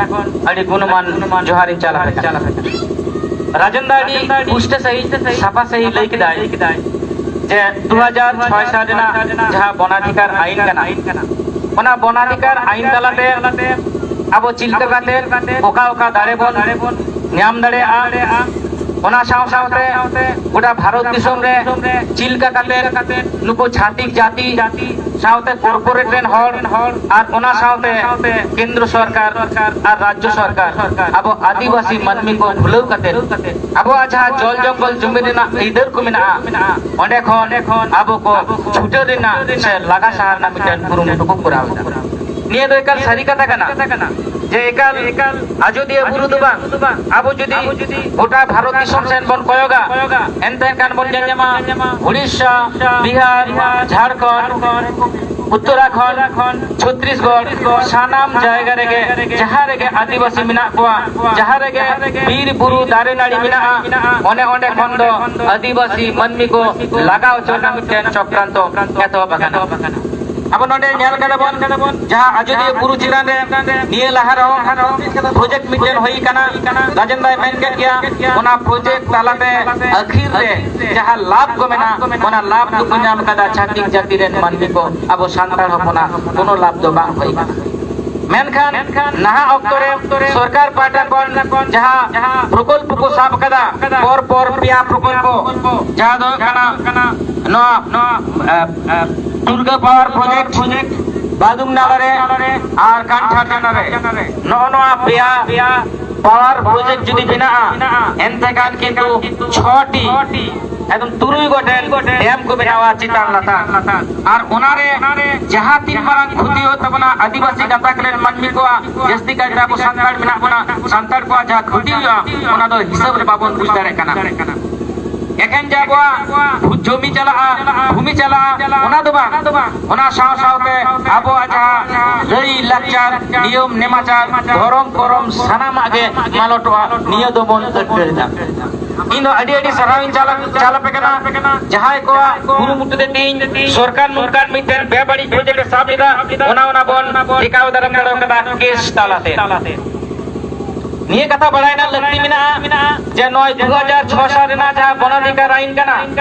ᱟᱹᱰᱤ ᱜᱩᱱᱢᱟᱱ ᱡᱚᱦᱟᱨᱤᱧ ᱪᱟᱞ ᱟᱯᱮ ᱠᱟᱱᱟ᱾ ᱨᱟᱡᱮᱱ ᱫᱟ ᱟᱹᱰᱤ ᱯᱩᱥᱴᱟᱹ ᱥᱟᱺᱦᱤᱡ, ᱥᱟᱯᱷᱟ ᱥᱟᱺᱦᱤᱡ ᱞᱟᱹᱭ ᱠᱮᱫᱟᱭ ᱡᱮ ᱫᱩ ᱦᱟᱡᱟᱨ ᱪᱷᱚᱭ ᱥᱟᱞ ᱨᱮᱱᱟᱜ ᱡᱟᱦᱟᱸ ᱵᱚᱱᱟᱫᱷᱤᱠᱟᱨ ᱟᱭᱤᱱ ᱠᱟᱱᱟ, ᱚᱱᱟ ᱵᱚᱱᱟᱫᱷᱤᱠᱟᱨ ᱟᱭᱤᱱ ᱛᱟᱞᱟᱛᱮ ᱟᱵᱚ ᱪᱮᱫ ᱞᱮᱠᱟ ᱠᱟᱛᱮ ᱚᱠᱟ ᱚᱠᱟ ᱫᱟᱲᱮ ᱵᱚᱱ ᱧᱟᱢ ᱫᱟᱲᱮᱭᱟᱜᱼᱟ, ᱚᱱᱟ ᱥᱟᱶ ᱥᱟᱶᱛᱮ ᱜᱚᱴᱟ ᱵᱷᱟᱨᱚᱛ ᱫᱤᱥᱚᱢ ᱨᱮ ᱪᱮᱫ ᱞᱮᱠᱟ ᱠᱟᱛᱮ ᱱᱩᱠᱩ ᱪᱷᱟᱹᱛᱤᱠ ᱡᱟᱹᱛᱤ ᱥᱟᱶᱛᱮ ᱠᱚᱨᱯᱳᱨᱮᱴ ᱨᱮᱱ ᱦᱚᱲ ᱟᱨ ᱚᱱᱟ ᱥᱟᱶᱛᱮ ᱠᱮᱱᱫᱨᱚ ᱥᱚᱨᱠᱟᱨ ᱟᱨ ᱨᱟᱡᱽᱡᱚ ᱥᱚᱨᱠᱟᱨ ᱟᱵᱚ ᱟᱹᱫᱤᱵᱟᱹᱥᱤ ᱢᱟᱹᱱᱢᱤ ᱠᱚ ᱵᱷᱩᱞᱟᱹᱣ ᱠᱟᱛᱮ ᱟᱵᱚᱣᱟᱜ ᱡᱟᱦᱟᱸ ᱡᱚᱞ ᱡᱚᱝᱜᱚᱞ ᱡᱩᱢᱤ ᱨᱮᱱᱟᱜ ᱟᱹᱭᱫᱟᱹᱨ ᱠᱚ ᱢᱮᱱᱟᱜᱼᱟ, ᱚᱸᱰᱮ ᱠᱷᱚᱱ ᱟᱵᱚ ᱠᱚ ᱪᱷᱩᱰᱟᱹᱨ ᱨᱮᱱᱟᱜ ᱥᱮ ᱞᱟᱜᱟ ᱥᱟᱦᱟ ᱨᱮᱱᱟᱜ ᱢᱤᱫᱴᱮᱱ ᱠᱩᱨᱩᱢᱩᱴᱩ ᱠᱚ ᱠᱚᱨᱟᱣ ᱮᱫᱟ᱾ ᱱᱤᱭᱟᱹ ᱫᱚ ᱮᱠᱟᱞ ᱥᱟᱹᱨᱤ ᱠᱟᱛᱷᱟ ᱠᱟᱱᱟ ᱡᱮ ᱮᱠᱟᱞ ᱟᱡᱚᱫᱤᱭᱟᱹ ᱵᱩᱨᱩ ᱫᱚ ᱵᱟᱝ, ᱟᱵᱚ ᱡᱩᱫᱤ ᱜᱚᱴᱟ ᱵᱷᱟᱨᱚᱛ ᱫᱤᱥᱚᱢ ᱥᱮᱱ ᱵᱚᱱ ᱠᱚᱭᱚᱜᱟ, ᱮᱱᱛᱮ ᱠᱷᱟᱱ ᱵᱚᱱ ᱧᱮᱞ ᱧᱟᱢᱟ ᱩᱲᱤᱥᱥᱟ, ᱵᱤᱦᱟᱨ, ᱡᱷᱟᱲᱠᱷᱚᱸᱰ, ᱩᱛᱛᱚᱨᱟᱠᱷᱚᱸᱰ, ᱪᱷᱚᱛᱨᱤᱥᱜᱚᱲ, ᱥᱟᱱᱟᱢ ᱡᱟᱭᱜᱟ ᱨᱮᱜᱮ ᱡᱟᱦᱟᱸ ᱨᱮᱜᱮ ᱟᱹᱫᱤᱵᱟᱹᱥᱤ ᱢᱮᱱᱟᱜ ᱠᱚᱣᱟ, ᱡᱟᱦᱟᱸ ᱨᱮᱜᱮ ᱵᱤᱨ ᱵᱩᱨᱩ ᱫᱟᱨᱮ ᱱᱟᱹᱲᱤ ᱢᱮᱱᱟᱜᱼᱟ, ᱚᱱᱮ ᱚᱸᱰᱮ ᱠᱷᱚᱱ ᱫᱚ ᱟᱹᱫᱤᱵᱟᱹᱥᱤ ᱢᱟᱹᱱᱢᱤ ᱠᱚ ᱞᱟᱜᱟ ᱦᱚᱪᱚ ᱨᱮᱱᱟᱜ ᱢᱤᱫᱴᱮᱱ ᱪᱚᱠᱨᱟᱱᱛᱚ ᱮᱛᱚᱦᱚᱵ ᱟᱠᱟᱱᱟ᱾ ᱟᱵᱚ ᱱᱚᱰᱮ ᱧᱮᱞ ᱠᱟᱫᱟ ᱵᱚᱱ, ᱡᱟᱦᱟᱸ ᱟᱡᱚᱫᱤᱭᱟᱹ ᱵᱩᱨᱩ ᱪᱮᱛᱟᱱ ᱨᱮ ᱱᱤᱭᱟᱹ ᱞᱟᱦᱟ ᱨᱮᱦᱚᱸ ᱯᱨᱚᱡᱮᱠᱴ ᱢᱤᱫᱴᱮᱱ ᱦᱩᱭ ᱟᱠᱟᱱᱟ, ᱨᱟᱡᱮᱱ ᱵᱷᱟᱭ ᱢᱮᱱ ᱠᱮᱫ ᱜᱮᱭᱟ, ᱚᱱᱟ ᱯᱨᱚᱡᱮᱠᱴ ᱛᱟᱞᱟᱛᱮ ᱟᱹᱠᱷᱤᱨ ᱨᱮ ᱡᱟᱦᱟᱸ ᱞᱟᱵᱷ ᱠᱚ ᱢᱮᱱᱟᱜ, ᱚᱱᱟ ᱞᱟᱵᱷ ᱫᱚᱠᱚ ᱧᱟᱢ ᱠᱟᱫᱟ ᱪᱷᱟᱹᱛᱤᱠ ᱡᱟᱹᱛᱤ ᱨᱮᱱ ᱢᱟᱹᱱᱢᱤ ᱠᱚ, ᱟᱵᱚ ᱥᱟᱱᱛᱟᱲ ᱦᱚᱯᱚᱱᱟᱜ ᱠᱳᱱᱳ ᱞᱟᱵᱷ ᱫᱚ ᱵᱟᱝ ᱦᱩᱭ ᱟᱠᱟᱱᱟ᱾ ᱢᱮᱱᱠᱷᱟᱱ ᱱᱟᱦᱟᱜ ᱚᱠᱛᱚ ᱨᱮ ᱥᱚᱨᱠᱟᱨ ᱯᱟᱦᱴᱟ ᱠᱷᱚᱱ ᱡᱟᱦᱟᱸ ᱯᱨᱚᱠᱚᱞᱯᱚ ᱠᱚ ᱥᱟᱵ ᱟᱠᱟᱫᱟ, ᱯᱚᱨ ᱯᱚᱨ ᱯᱮᱭᱟ ᱯᱨᱚᱠᱚᱞᱯᱚ, ᱡᱟᱦᱟᱸ ᱫᱚ ᱦᱩᱭᱩᱜ ᱠᱟᱱᱟ ᱱᱚᱣᱟ, ᱱᱚᱣᱟ ᱮ, ᱮ, ᱫᱩᱨᱜᱟ ᱯᱟᱣᱟᱨ ᱯᱨᱚᱡᱮᱠᱴ, ᱵᱟᱫᱩᱢ ᱱᱟᱞᱟ ᱨᱮ ᱟᱨ ᱠᱟᱱᱴᱷᱟᱨ ᱱᱟᱞᱟ ᱨᱮ, ᱱᱚᱜᱼᱚ ᱱᱚᱣᱟ ᱯᱮᱭᱟ ᱯᱟᱣᱟᱨ ᱯᱨᱚᱡᱮᱠᱴ ᱡᱩᱫᱤ ᱵᱮᱱᱟᱜᱼᱟ, ᱮᱱᱛᱮ ᱠᱷᱟᱱ ᱠᱤᱱᱛᱩ ᱪᱷᱚᱴᱤ, ᱮᱠᱫᱚᱢ ᱛᱩᱨᱩᱭ ᱜᱚᱴᱮᱱ ᱰᱮᱢ ᱠᱚ ᱵᱮᱱᱟᱣᱟ ᱪᱮᱛᱟᱱ ᱞᱟᱛᱟᱨ᱾ ᱟᱨ ᱚᱱᱟᱨᱮ ᱡᱟᱦᱟᱸ ᱛᱤᱱ ᱢᱟᱨᱟᱝ ᱠᱷᱚᱛᱤ ᱦᱩᱭᱩᱜ ᱛᱟᱵᱚᱱᱟ ᱟᱹᱫᱤᱵᱟᱹᱥᱤ ᱜᱟᱛᱟᱠ ᱨᱮᱱ ᱢᱟᱹᱱᱢᱤ ᱠᱚᱣᱟᱜ, ᱡᱟᱹᱥᱛᱤ ᱠᱟᱭᱛᱮ ᱟᱵᱚ ᱥᱟᱱᱛᱟᱲ ᱢᱮᱱᱟᱜ ᱵᱚᱱᱟ, ᱥᱟᱱᱛᱟᱲ ᱠᱚᱣᱟᱜ ᱡᱟᱦᱟᱸ ᱠᱷᱚᱛᱤ ᱦᱩᱭᱩᱜᱼᱟ, ᱚᱱᱟ ᱫᱚ ᱦᱤᱥᱟᱹᱵ ᱨᱮ ᱵᱟᱵᱚᱱ ᱵᱩᱡᱽ ᱫᱟᱲᱮᱭᱟᱜ ᱠᱟᱱᱟ᱾ ᱮᱠᱷᱮᱱ ᱡᱮ ᱟᱵᱚᱣᱟᱜ ᱵᱷᱩ-, ᱡᱚᱢᱤ ᱪᱟᱞᱟᱜᱼᱟ, ᱵᱷᱩᱢᱤ ᱪᱟᱞᱟᱜᱼᱟ, ᱚᱱᱟ ᱫᱚ ᱵᱟᱝ, ᱚᱱᱟ ᱥᱟᱶ ᱥᱟᱶᱛᱮ ᱟᱵᱚᱣᱟᱜ ᱡᱟᱦᱟᱸ ᱞᱟᱹᱭ ᱞᱟᱠᱪᱟᱨ, ᱱᱤᱭᱚᱢ ᱱᱮᱢᱟᱪᱟᱨ, ᱫᱷᱚᱨᱚᱢ ᱠᱚᱨᱚᱢ ᱥᱟᱱᱟᱢᱟᱜ ᱜᱮ ᱢᱟᱞᱚᱴᱚᱜᱼᱟ, ᱱᱤᱭᱟᱹ ᱫᱚᱵᱚᱱ ᱟᱹᱭᱠᱟᱹᱣ ᱮᱫᱟ᱾ ᱤᱧ ᱫᱚ ᱟᱹᱰᱤ ᱟᱹᱰᱤ ᱥᱟᱨᱦᱟᱣ ᱤᱧ ᱪᱟᱞ, ᱪᱟᱞ ᱟᱯᱮ ᱠᱟᱱᱟ, ᱡᱟᱦᱟᱸᱭ ᱠᱚᱣᱟᱜ ᱠᱩᱨᱩᱢᱩᱴᱩ ᱛᱮ ᱛᱮᱦᱮᱧ ᱥᱚᱨᱠᱟᱨ ᱱᱚᱝᱠᱟᱱ ᱢᱤᱫᱴᱮᱱ ᱵᱮᱵᱟᱹᱲᱤᱡ ᱯᱨᱚᱡᱮᱠᱴ ᱮ ᱥᱟᱵ ᱞᱮᱫᱟ, ᱚᱱᱟ, ᱚᱱᱟ ᱵᱚᱱ ᱴᱮᱠᱟᱣ ᱫᱟᱨᱟᱢ ᱫᱟᱲᱮ ᱠᱟᱫᱟ ᱠᱮᱥ ᱛᱟᱞᱟᱛᱮ᱾ ᱱᱤᱭᱟᱹ ᱠᱟᱛᱷᱟ ᱵᱟᱲᱟᱭ ᱨᱮᱱᱟᱜ ᱞᱟᱹᱠᱛᱤ ᱢᱮᱱᱟᱜᱼᱟ ᱡᱮ ᱱᱚᱜᱼᱚᱭ ᱫᱩ ᱦᱟᱡᱟᱨ ᱪᱷᱚ ᱥᱟᱞ ᱨᱮᱱᱟᱜ ᱡᱟᱦᱟᱸ ᱵᱚᱱᱟᱫᱷᱤᱠᱟᱨ ᱟᱭᱤᱱ ᱠᱟᱱᱟ,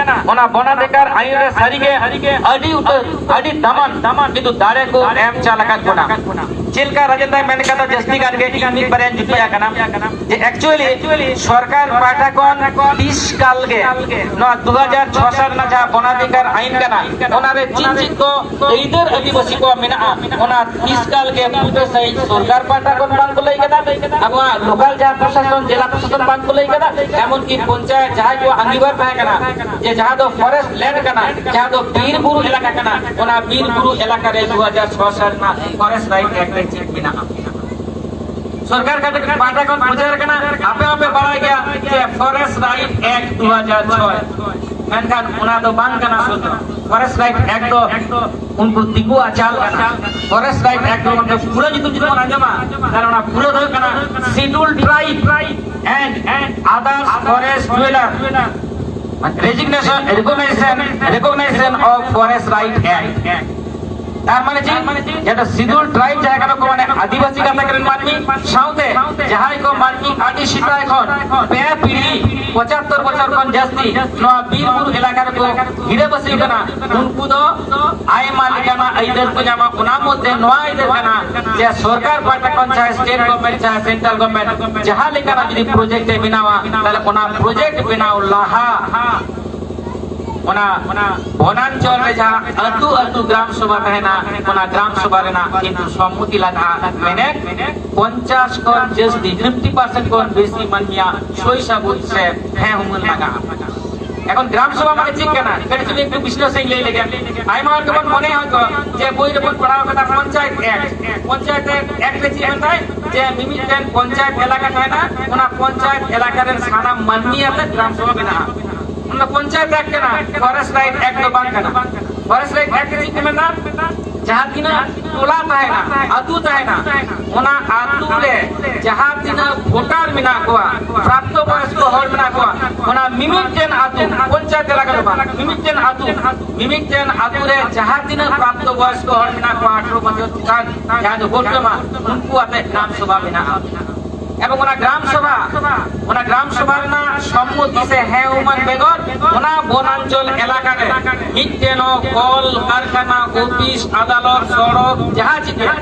ᱚᱱᱟ ᱵᱚᱱᱟᱫᱷᱤᱠᱟᱨ ᱟᱭᱤᱱ ᱨᱮ ᱥᱟᱹᱨᱤᱜᱮ ᱟᱹᱰᱤ ᱩᱛᱟᱹᱨ, ᱟᱹᱰᱤ ᱫᱟᱢᱟᱱ, ᱫᱟᱢᱟᱱ ᱠᱤᱱᱛᱩ ᱫᱟᱲᱮ ᱠᱚ ᱮᱢ ᱪᱟᱞ ᱟᱠᱟᱫ ᱵᱚᱱᱟ᱾ ᱪᱮᱫ ᱞᱮᱠᱟ ᱨᱟᱡᱮᱱᱫᱨᱟᱭ ᱢᱮᱱ ᱠᱟᱫᱟ, ᱡᱟᱹᱥᱛᱤ ᱜᱟᱱ ᱜᱮ ᱤᱧ ᱢᱤᱫ ᱵᱟᱨᱭᱟᱧ ᱡᱩᱴᱤᱡ ᱟᱠᱟᱱᱟ, ᱡᱮ actually ᱥᱚᱨᱠᱟᱨ ᱯᱟᱦᱴᱟ ᱠᱷᱚᱱ ᱛᱤᱥ ᱠᱟᱞ ᱜᱮ ᱱᱚᱣᱟ ᱫᱩ ᱦᱟᱡᱟᱨ ᱪᱷᱚ ᱥᱟᱞ ᱨᱮᱱᱟᱜ ᱡᱟᱦᱟᱸ ᱵᱚᱱᱟᱫᱷᱤᱠᱟᱨ ᱟᱭᱤᱱ ᱠᱟᱱᱟ, ᱚᱱᱟᱨᱮ ᱪᱮᱫ ᱪᱮᱫ ᱠᱚ ᱟᱹᱭᱫᱟᱹᱨ ᱟᱹᱫᱤᱵᱟᱹᱥᱤ ᱠᱚᱣᱟᱜ ᱢᱮᱱᱟᱜᱼᱟ, ᱚᱱᱟ ᱛᱤᱥ ᱠᱟᱞ ᱜᱮ ᱯᱩᱨᱟᱹ ᱥᱟᱹᱦᱤᱡ ᱥᱚᱨᱠᱟᱨ ᱯᱟᱦᱴᱟ ᱠᱷᱚᱱ ᱵᱟᱝ ᱠᱚ ᱞᱟᱹᱭ ᱠᱟᱫᱟ᱾ ᱟᱵᱚᱣᱟᱜ ᱞᱳᱠᱟᱞ ᱡᱟᱦᱟᱸ ᱯᱨᱚᱥᱟᱥᱚᱱ, ᱡᱮᱞᱟ ᱯᱨᱚᱥᱟᱥᱚᱱ ᱵᱟᱝ ᱠᱚ ᱞᱟᱹᱭ ᱠᱟᱫᱟ, ᱮᱢᱚᱱᱠᱤ ᱯᱚᱧᱪᱟᱭᱮᱛ ᱡᱟᱦᱟᱸᱭ ᱠᱚᱣᱟᱜ ᱟᱸᱜᱤᱵᱷᱟᱨ ᱛᱟᱦᱮᱸ ᱠᱟᱱᱟ, ᱡᱮ ᱡᱟᱦᱟᱸ ᱫᱚ ᱯᱷᱚᱨᱮᱥᱴ ᱞᱮᱱᱰ ᱠᱟᱱᱟ, ᱡᱟᱦᱟᱸ ᱫᱚ ᱵᱤᱨ ᱵᱩᱨᱩ ᱮᱞᱟᱠᱟ ᱠᱟᱱᱟ, ᱚᱱᱟ ᱵᱤᱨ ᱵᱩᱨᱩ ᱮᱞᱟᱠᱟ ᱨᱮ ᱫᱩ ᱦᱟᱡᱟᱨ ᱪᱷᱚ ᱥᱟᱞ ᱨᱮᱱᱟᱜ ᱯᱷᱚᱨᱮᱥᱴ ᱨᱟᱭᱤᱴ ᱮᱠᱴ ᱨᱮ ᱪᱮᱫ ᱢᱮᱱᱟᱜᱼᱟ? ᱥᱚᱨᱠᱟᱨ ᱠᱟᱛᱮ ᱯᱟᱦᱴᱟ ᱠᱷᱚᱱ ᱯᱩᱡᱟᱹ ᱠᱟᱱᱟ, ᱟᱯᱮ ᱦᱚᱸᱯᱮ ᱵᱟᱲᱟᱭ ᱜᱮᱭᱟ ᱡᱮ ᱯᱷᱚᱨᱮᱥᱴ ᱨᱟᱭᱤᱴ ᱮᱠᱴ ᱫᱩ ᱦᱟᱡᱟᱨ ᱪᱷᱚᱭ, ᱢᱮᱱᱠᱷᱟᱱ ᱚᱱᱟ ᱫᱚ ᱵᱟᱝ ᱠᱟᱱᱟ ᱥᱩᱫᱷᱩ᱾ ᱯᱷᱚᱨᱮᱥᱴ ᱨᱟᱭᱤᱴ ᱮᱠᱴ ᱫᱚ ᱩᱱᱠᱩ ᱫᱤᱠᱩᱣᱟᱜ ᱪᱟᱞ ᱠᱟᱱᱟ᱾ ᱯᱷᱚᱨᱮᱥᱴ ᱨᱟᱭᱤᱴ ᱮᱠᱴ ᱫᱚ ᱢᱚᱛᱞᱚᱵ ᱯᱩᱨᱟᱹ ᱧᱩᱛᱩᱢ ᱡᱩᱫᱤ ᱵᱚᱱ ᱟᱸᱡᱚᱢᱟ, ᱛᱟᱦᱞᱮ ᱚᱱᱟ ᱯᱩᱨᱟᱹ ᱫᱚ ᱦᱩᱭᱩᱜ ᱠᱟᱱᱟ Scheduled Tribe and Others Forest Dweller Resignation, Recognition, Recognition of Forest Right Act. ᱛᱟᱨ ᱢᱟᱱᱮ ᱪᱮᱫ? ᱡᱮᱴᱟ ᱥᱤᱰᱩᱞ ᱴᱨᱟᱭᱤᱵ ᱡᱟᱦᱟᱸ ᱠᱟᱱᱟ ᱠᱚ, ᱢᱟᱱᱮ ᱟᱹᱫᱤᱵᱟᱹᱥᱤ ᱜᱟᱛᱟᱠ ᱨᱮᱱ ᱢᱟᱹᱱᱢᱤ, ᱥᱟᱶᱛᱮ ᱡᱟᱦᱟᱸᱭ ᱠᱚ ᱢᱟᱹᱱᱢᱤ ᱟᱹᱰᱤ ᱥᱮᱫᱟᱭ ᱠᱷᱚᱱ ᱯᱮ ᱯᱤᱲᱦᱤ ᱯᱚᱸᱪᱟᱛᱛᱚᱨ ᱵᱚᱪᱷᱚᱨ ᱠᱷᱚᱱ ᱡᱟᱹᱥᱛᱤ ᱱᱚᱣᱟ ᱵᱤᱨ ᱵᱩᱨᱩ ᱮᱞᱟᱠᱟ ᱨᱮᱠᱚ ᱜᱤᱨᱟᱹᱵᱟᱹᱥᱤ ᱠᱟᱱᱟ, ᱩᱱᱠᱩ ᱫᱚ ᱟᱭᱢᱟ ᱞᱮᱠᱟᱱᱟᱜ ᱟᱹᱭᱫᱟᱹᱨ ᱠᱚ ᱧᱟᱢᱟ᱾ ᱚᱱᱟ ᱢᱚᱫᱽᱫᱷᱮ ᱱᱚᱣᱟ ᱟᱹᱭᱫᱟᱹᱨ ᱠᱟᱱᱟ ᱡᱮ ᱥᱚᱨᱠᱟᱨ ᱯᱟᱦᱴᱟ ᱠᱷᱚᱱ ᱪᱟᱦᱮ ᱥᱴᱮᱴ ᱜᱚᱵᱷᱢᱮᱱᱴ, ᱪᱟᱦᱮ ᱥᱮᱱᱴᱨᱟᱞ ᱜᱚᱵᱷᱢᱮᱱᱴ ᱡᱟᱦᱟᱸ ᱞᱮᱠᱟᱱᱟᱜ ᱡᱩᱫᱤ ᱯᱨᱚᱡᱮᱠᱴ ᱮ ᱵᱮᱱᱟᱣᱟ, ᱛᱟᱦᱞᱮ ᱚᱱᱟ ᱯᱨᱚᱡᱮᱠᱴ ᱵᱮᱱᱟᱣ ᱞᱟᱦᱟ ᱚᱱᱟ ᱵᱚᱱᱟᱧᱪᱚᱞ ᱨᱮ ᱡᱟᱦᱟᱸ ᱟᱹᱛᱩ ᱟᱹᱛᱩ ᱜᱨᱟᱢ ᱥᱚᱵᱷᱟ ᱛᱟᱦᱮᱱᱟ, ᱚᱱᱟ ᱜᱨᱟᱢ ᱥᱚᱵᱷᱟ ᱨᱮᱱᱟᱜ ᱠᱤᱱᱛᱩ ᱥᱚᱢᱢᱚᱛᱤ ᱞᱟᱜᱟᱜᱼᱟ᱾ ᱢᱮᱱᱮᱫ ᱯᱚᱧᱪᱟᱥ ᱠᱷᱚᱱ ᱡᱟᱹᱥᱛᱤ, ᱯᱷᱤᱯᱴᱤ ᱯᱟᱨᱥᱮᱱᱴ ᱠᱷᱚᱱ ᱵᱮᱥᱤ ᱢᱟᱹᱱᱢᱤᱭᱟᱜ ᱥᱳᱭ ᱥᱟᱹᱵᱩᱛ ᱥᱮ ᱦᱮᱸ ᱦᱩᱢᱟᱹᱱ ᱞᱟᱜᱟᱜᱼᱟ᱾ ᱮᱠᱷᱚᱱ ᱜᱨᱟᱢ ᱥᱚᱵᱷᱟ ᱢᱟᱱᱮ ᱪᱮᱫ ᱠᱟᱱᱟ? ᱠᱟᱹᱴᱤᱡ ᱪᱩᱞᱩᱝ ᱮᱠᱴᱩ ᱵᱤᱥᱞᱮᱥᱚᱱ ᱤᱧ ᱞᱟᱹᱭ ᱞᱮᱜᱮ᱾ ᱟᱭᱢᱟ ᱦᱚᱲ ᱜᱮᱵᱚᱱ ᱢᱚᱱᱮᱭᱟ ᱦᱚᱭᱛᱚ ᱡᱮ ᱵᱳᱭ ᱨᱮᱵᱚᱱ ᱯᱟᱲᱦᱟᱣ ᱠᱟᱫᱟ ᱯᱚᱧᱪᱟᱭᱮᱛ ᱮᱠᱴ᱾ ᱯᱚᱧᱪᱟᱭᱮᱛ ᱮᱠᱴ ᱨᱮ ᱪᱮᱫ ᱢᱮᱛᱟᱭ? ᱡᱮ ᱢᱤᱢᱤᱫᱴᱮᱱ ᱯᱚᱧᱪᱟᱭᱮᱛ ᱮᱞᱟᱠᱟ ᱛᱟᱦᱮᱱᱟ, ᱚᱱᱟ ᱯᱚᱧᱪᱟᱭᱮᱛ ᱮᱞᱟᱠᱟ ᱨᱮᱱ ᱥᱟᱱᱟᱢ ᱢᱟᱹᱱᱢᱤ ᱟᱛᱮ ᱜᱨᱟᱢ ᱥᱚᱵᱷᱟ ᱵᱮᱱᱟᱜᱼᱟ᱾ ᱚᱱᱟ ᱯᱚᱧᱪᱟᱭᱮᱛ ᱮᱠᱴ ᱠᱟᱱᱟ, ᱯᱷᱚᱨᱮᱥᱴ ᱨᱟᱭᱤᱴ ᱮᱠᱴ ᱫᱚ ᱵᱟᱝ ᱠᱟᱱᱟ᱾ ᱯᱷᱚᱨᱮᱥᱴ ᱨᱟᱭᱤᱴ ᱮᱠᱴ ᱪᱮᱫ ᱠᱚ ᱢᱮᱱᱟ? ᱡᱟᱦᱟᱸ ᱛᱤᱱᱟᱹᱜ ᱴᱚᱞᱟ ᱛᱟᱦᱮᱱᱟ, ᱟᱹᱛᱩ ᱛᱟᱦᱮᱱᱟ, ᱚᱱᱟ ᱟᱹᱛᱩ ᱨᱮ ᱡᱟᱦᱟᱸ ᱛᱤᱱᱟᱹᱜ ᱵᱷᱳᱴᱟᱨ ᱢᱮᱱᱟᱜ ᱠᱚᱣᱟ, ᱯᱨᱟᱯᱛᱚ ᱵᱚᱭᱚᱥᱠᱚ ᱦᱚᱲ ᱢᱮᱱᱟᱜ ᱠᱚᱣᱟ, ᱚᱱᱟ ᱢᱤᱢᱤᱫᱴᱮᱱ ᱟᱹᱛᱩ, ᱯᱚᱧᱪᱟᱭᱮᱛ ᱮᱞᱟᱠᱟ ᱫᱚ ᱵᱟᱝ, ᱢᱤᱢᱤᱫᱴᱮᱱ ᱟᱹᱛᱩ, ᱢᱤᱢᱤᱫᱴᱮᱱ ᱟᱹᱛᱩ ᱨᱮ ᱡᱟᱦᱟᱸ ᱛᱤᱱᱟᱹᱜ ᱯᱨᱟᱯᱛᱚ ᱵᱚᱭᱚᱥᱠᱚ ᱦᱚᱲ ᱢᱮᱱᱟᱜ ᱠᱚᱣᱟ, ᱟᱴᱷᱨᱚ ᱵᱚᱪᱷᱚᱨ ᱪᱮᱛᱟᱱ, ᱡᱟᱦᱟᱸ ᱫᱚ ᱵᱷᱳᱴ ᱠᱚ ᱮᱢᱟ, ᱩᱱᱠᱩ ᱟᱛᱮ ᱜᱨᱟᱢ ᱥᱚᱵᱷᱟ ᱢᱮᱱᱟᱜᱼᱟ᱾ ᱮᱵᱚᱝ ᱚᱱᱟ ᱜᱨᱟᱢ ᱥᱚᱵᱷᱟ, ᱚᱱᱟ ᱜᱨᱟᱢ ᱥᱚᱵᱷᱟ ᱨᱮᱱᱟᱜ ᱥᱚᱢᱢᱚᱛᱤ ᱥᱮ ᱦᱮᱸ ᱩᱢᱟᱹᱱ ᱵᱮᱜᱚᱨ ᱚᱱᱟ ᱵᱚᱱᱟᱧᱪᱚᱞ ᱮᱞᱟᱠᱟ ᱨᱮ ᱢᱤᱫᱴᱮᱱ ᱦᱚᱸ ᱠᱚᱞ, ᱠᱟᱨᱠᱷᱟᱱᱟ, ᱚᱯᱷᱤᱥ, ᱟᱫᱟᱞᱚᱛ, ᱥᱚᱲᱚᱠ, ᱡᱟᱦᱟᱸ ᱪᱤᱠᱟᱹ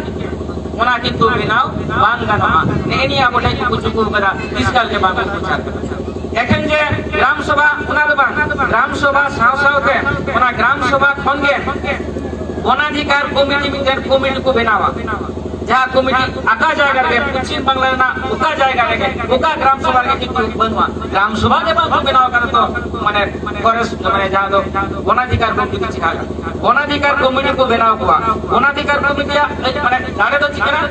ᱚᱱᱟ ᱠᱤᱱᱛᱩ ᱵᱮᱱᱟᱣ ᱵᱟᱝ ᱜᱟᱱᱚᱜᱼᱟ᱾ ᱱᱮᱜᱼᱮ ᱱᱤᱭᱟᱹ ᱟᱵᱚ ᱴᱷᱮᱱ ᱠᱚ ᱪᱩᱠᱩ ᱠᱟᱫᱟ, ᱛᱤᱥ ᱠᱟᱞ ᱜᱮ ᱵᱟᱝ ᱠᱚ ᱵᱩᱡᱷᱟᱹᱣ ᱠᱟᱫᱟ᱾ ᱮᱠᱷᱮᱱ ᱡᱮ ᱜᱨᱟᱢ ᱥᱚᱵᱷᱟ, ᱚᱱᱟ ᱫᱚ ᱵᱟᱝ, ᱜᱨᱟᱢ ᱥᱚᱵᱷᱟ ᱥᱟᱶ ᱥᱟᱶᱛᱮ ᱚᱱᱟ ᱜᱨᱟᱢ ᱥᱚᱵᱷᱟ ᱠᱷᱚᱱ ᱜᱮ ᱚᱱᱟᱫᱷᱤᱠᱟᱨ ᱠᱚᱢᱤᱴᱤ, ᱢᱤᱫᱴᱮᱱ ᱠᱚᱢᱤᱴᱤ ᱠᱚ ᱵᱮᱱᱟᱣᱟ᱾ ᱡᱟᱦᱟᱸ ᱠᱚᱢᱤᱴᱤ ᱟᱠᱟ ᱡᱟᱭᱜᱟ ᱨᱮᱜᱮ, ᱯᱚᱪᱷᱤᱢ ᱵᱟᱝᱞᱟ ᱨᱮᱱᱟᱜ ᱚᱠᱟ ᱡᱟᱭᱜᱟ ᱨᱮᱜᱮ, ᱚᱠᱟ ᱜᱨᱟᱢ ᱥᱚᱵᱷᱟ ᱨᱮᱜᱮ ᱠᱤᱱᱛᱩ ᱵᱟᱹᱱᱩᱜᱼᱟ, ᱜᱨᱟᱢ ᱥᱚᱵᱷᱟ ᱜᱮ ᱵᱟᱝ ᱠᱚ ᱵᱮᱱᱟᱣ ᱠᱟᱱᱟ, ᱛᱚ ᱢᱟᱱᱮ ᱯᱷᱚᱨᱮᱥᱴ, ᱢᱟᱱᱮ ᱡᱟᱦᱟᱸ ᱫᱚ ᱚᱱᱟᱫᱷᱤᱠᱟᱨ ᱠᱚᱢᱤᱴᱤ ᱪᱤᱠᱟ ᱠᱟᱱᱟ? ᱚᱱᱟᱫᱷᱤᱠᱟᱨ ᱠᱚᱢᱤᱴᱤ ᱠᱚ ᱵᱮᱱᱟᱣ ᱠᱚᱣᱟ᱾ ᱚᱱᱟᱫᱷᱤᱠᱟᱨ ᱠᱚᱢᱤᱴᱤᱭᱟᱜ ᱢᱟᱱᱮ ᱫᱟᱲᱮ ᱫᱚ ᱪᱮᱫ ᱠᱟᱱᱟ?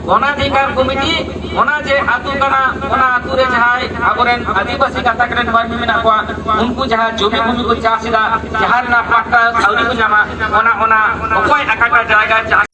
ᱚᱱᱟᱫᱷᱤᱠᱟᱨ ᱠᱚᱢᱤᱴᱤ, ᱚᱱᱟ ᱡᱮ ᱟᱹᱛᱩ ᱠᱟᱱᱟ, ᱚᱱᱟ ᱟᱹᱛᱩ ᱨᱮ ᱡᱟᱦᱟᱸᱭ ᱟᱵᱚᱨᱮᱱ ᱟᱹᱫᱤᱵᱟᱹᱥᱤ ᱜᱟᱛᱟᱠ ᱨᱮᱱ ᱢᱟᱹᱱᱢᱤ ᱢᱮᱱᱟᱜ ᱠᱚᱣᱟ, ᱩᱱᱠᱩ ᱡᱟᱦᱟᱸ ᱡᱚᱢᱤ ᱵᱷᱩᱢᱤ ᱠᱚ ᱪᱟᱥ ᱮᱫᱟ, ᱡᱟᱦᱟᱸ ᱨᱮᱱᱟᱜ ᱯᱟᱴᱴᱟ ᱟᱹᱣᱨᱤ ᱠᱚ ᱧᱟᱢᱟ, ᱚᱱᱟ, ᱚᱱᱟ ᱚᱠᱚᱭ ᱚᱠᱟᱴᱟᱜ ᱡᱟᱭᱜᱟ ᱪᱟᱥ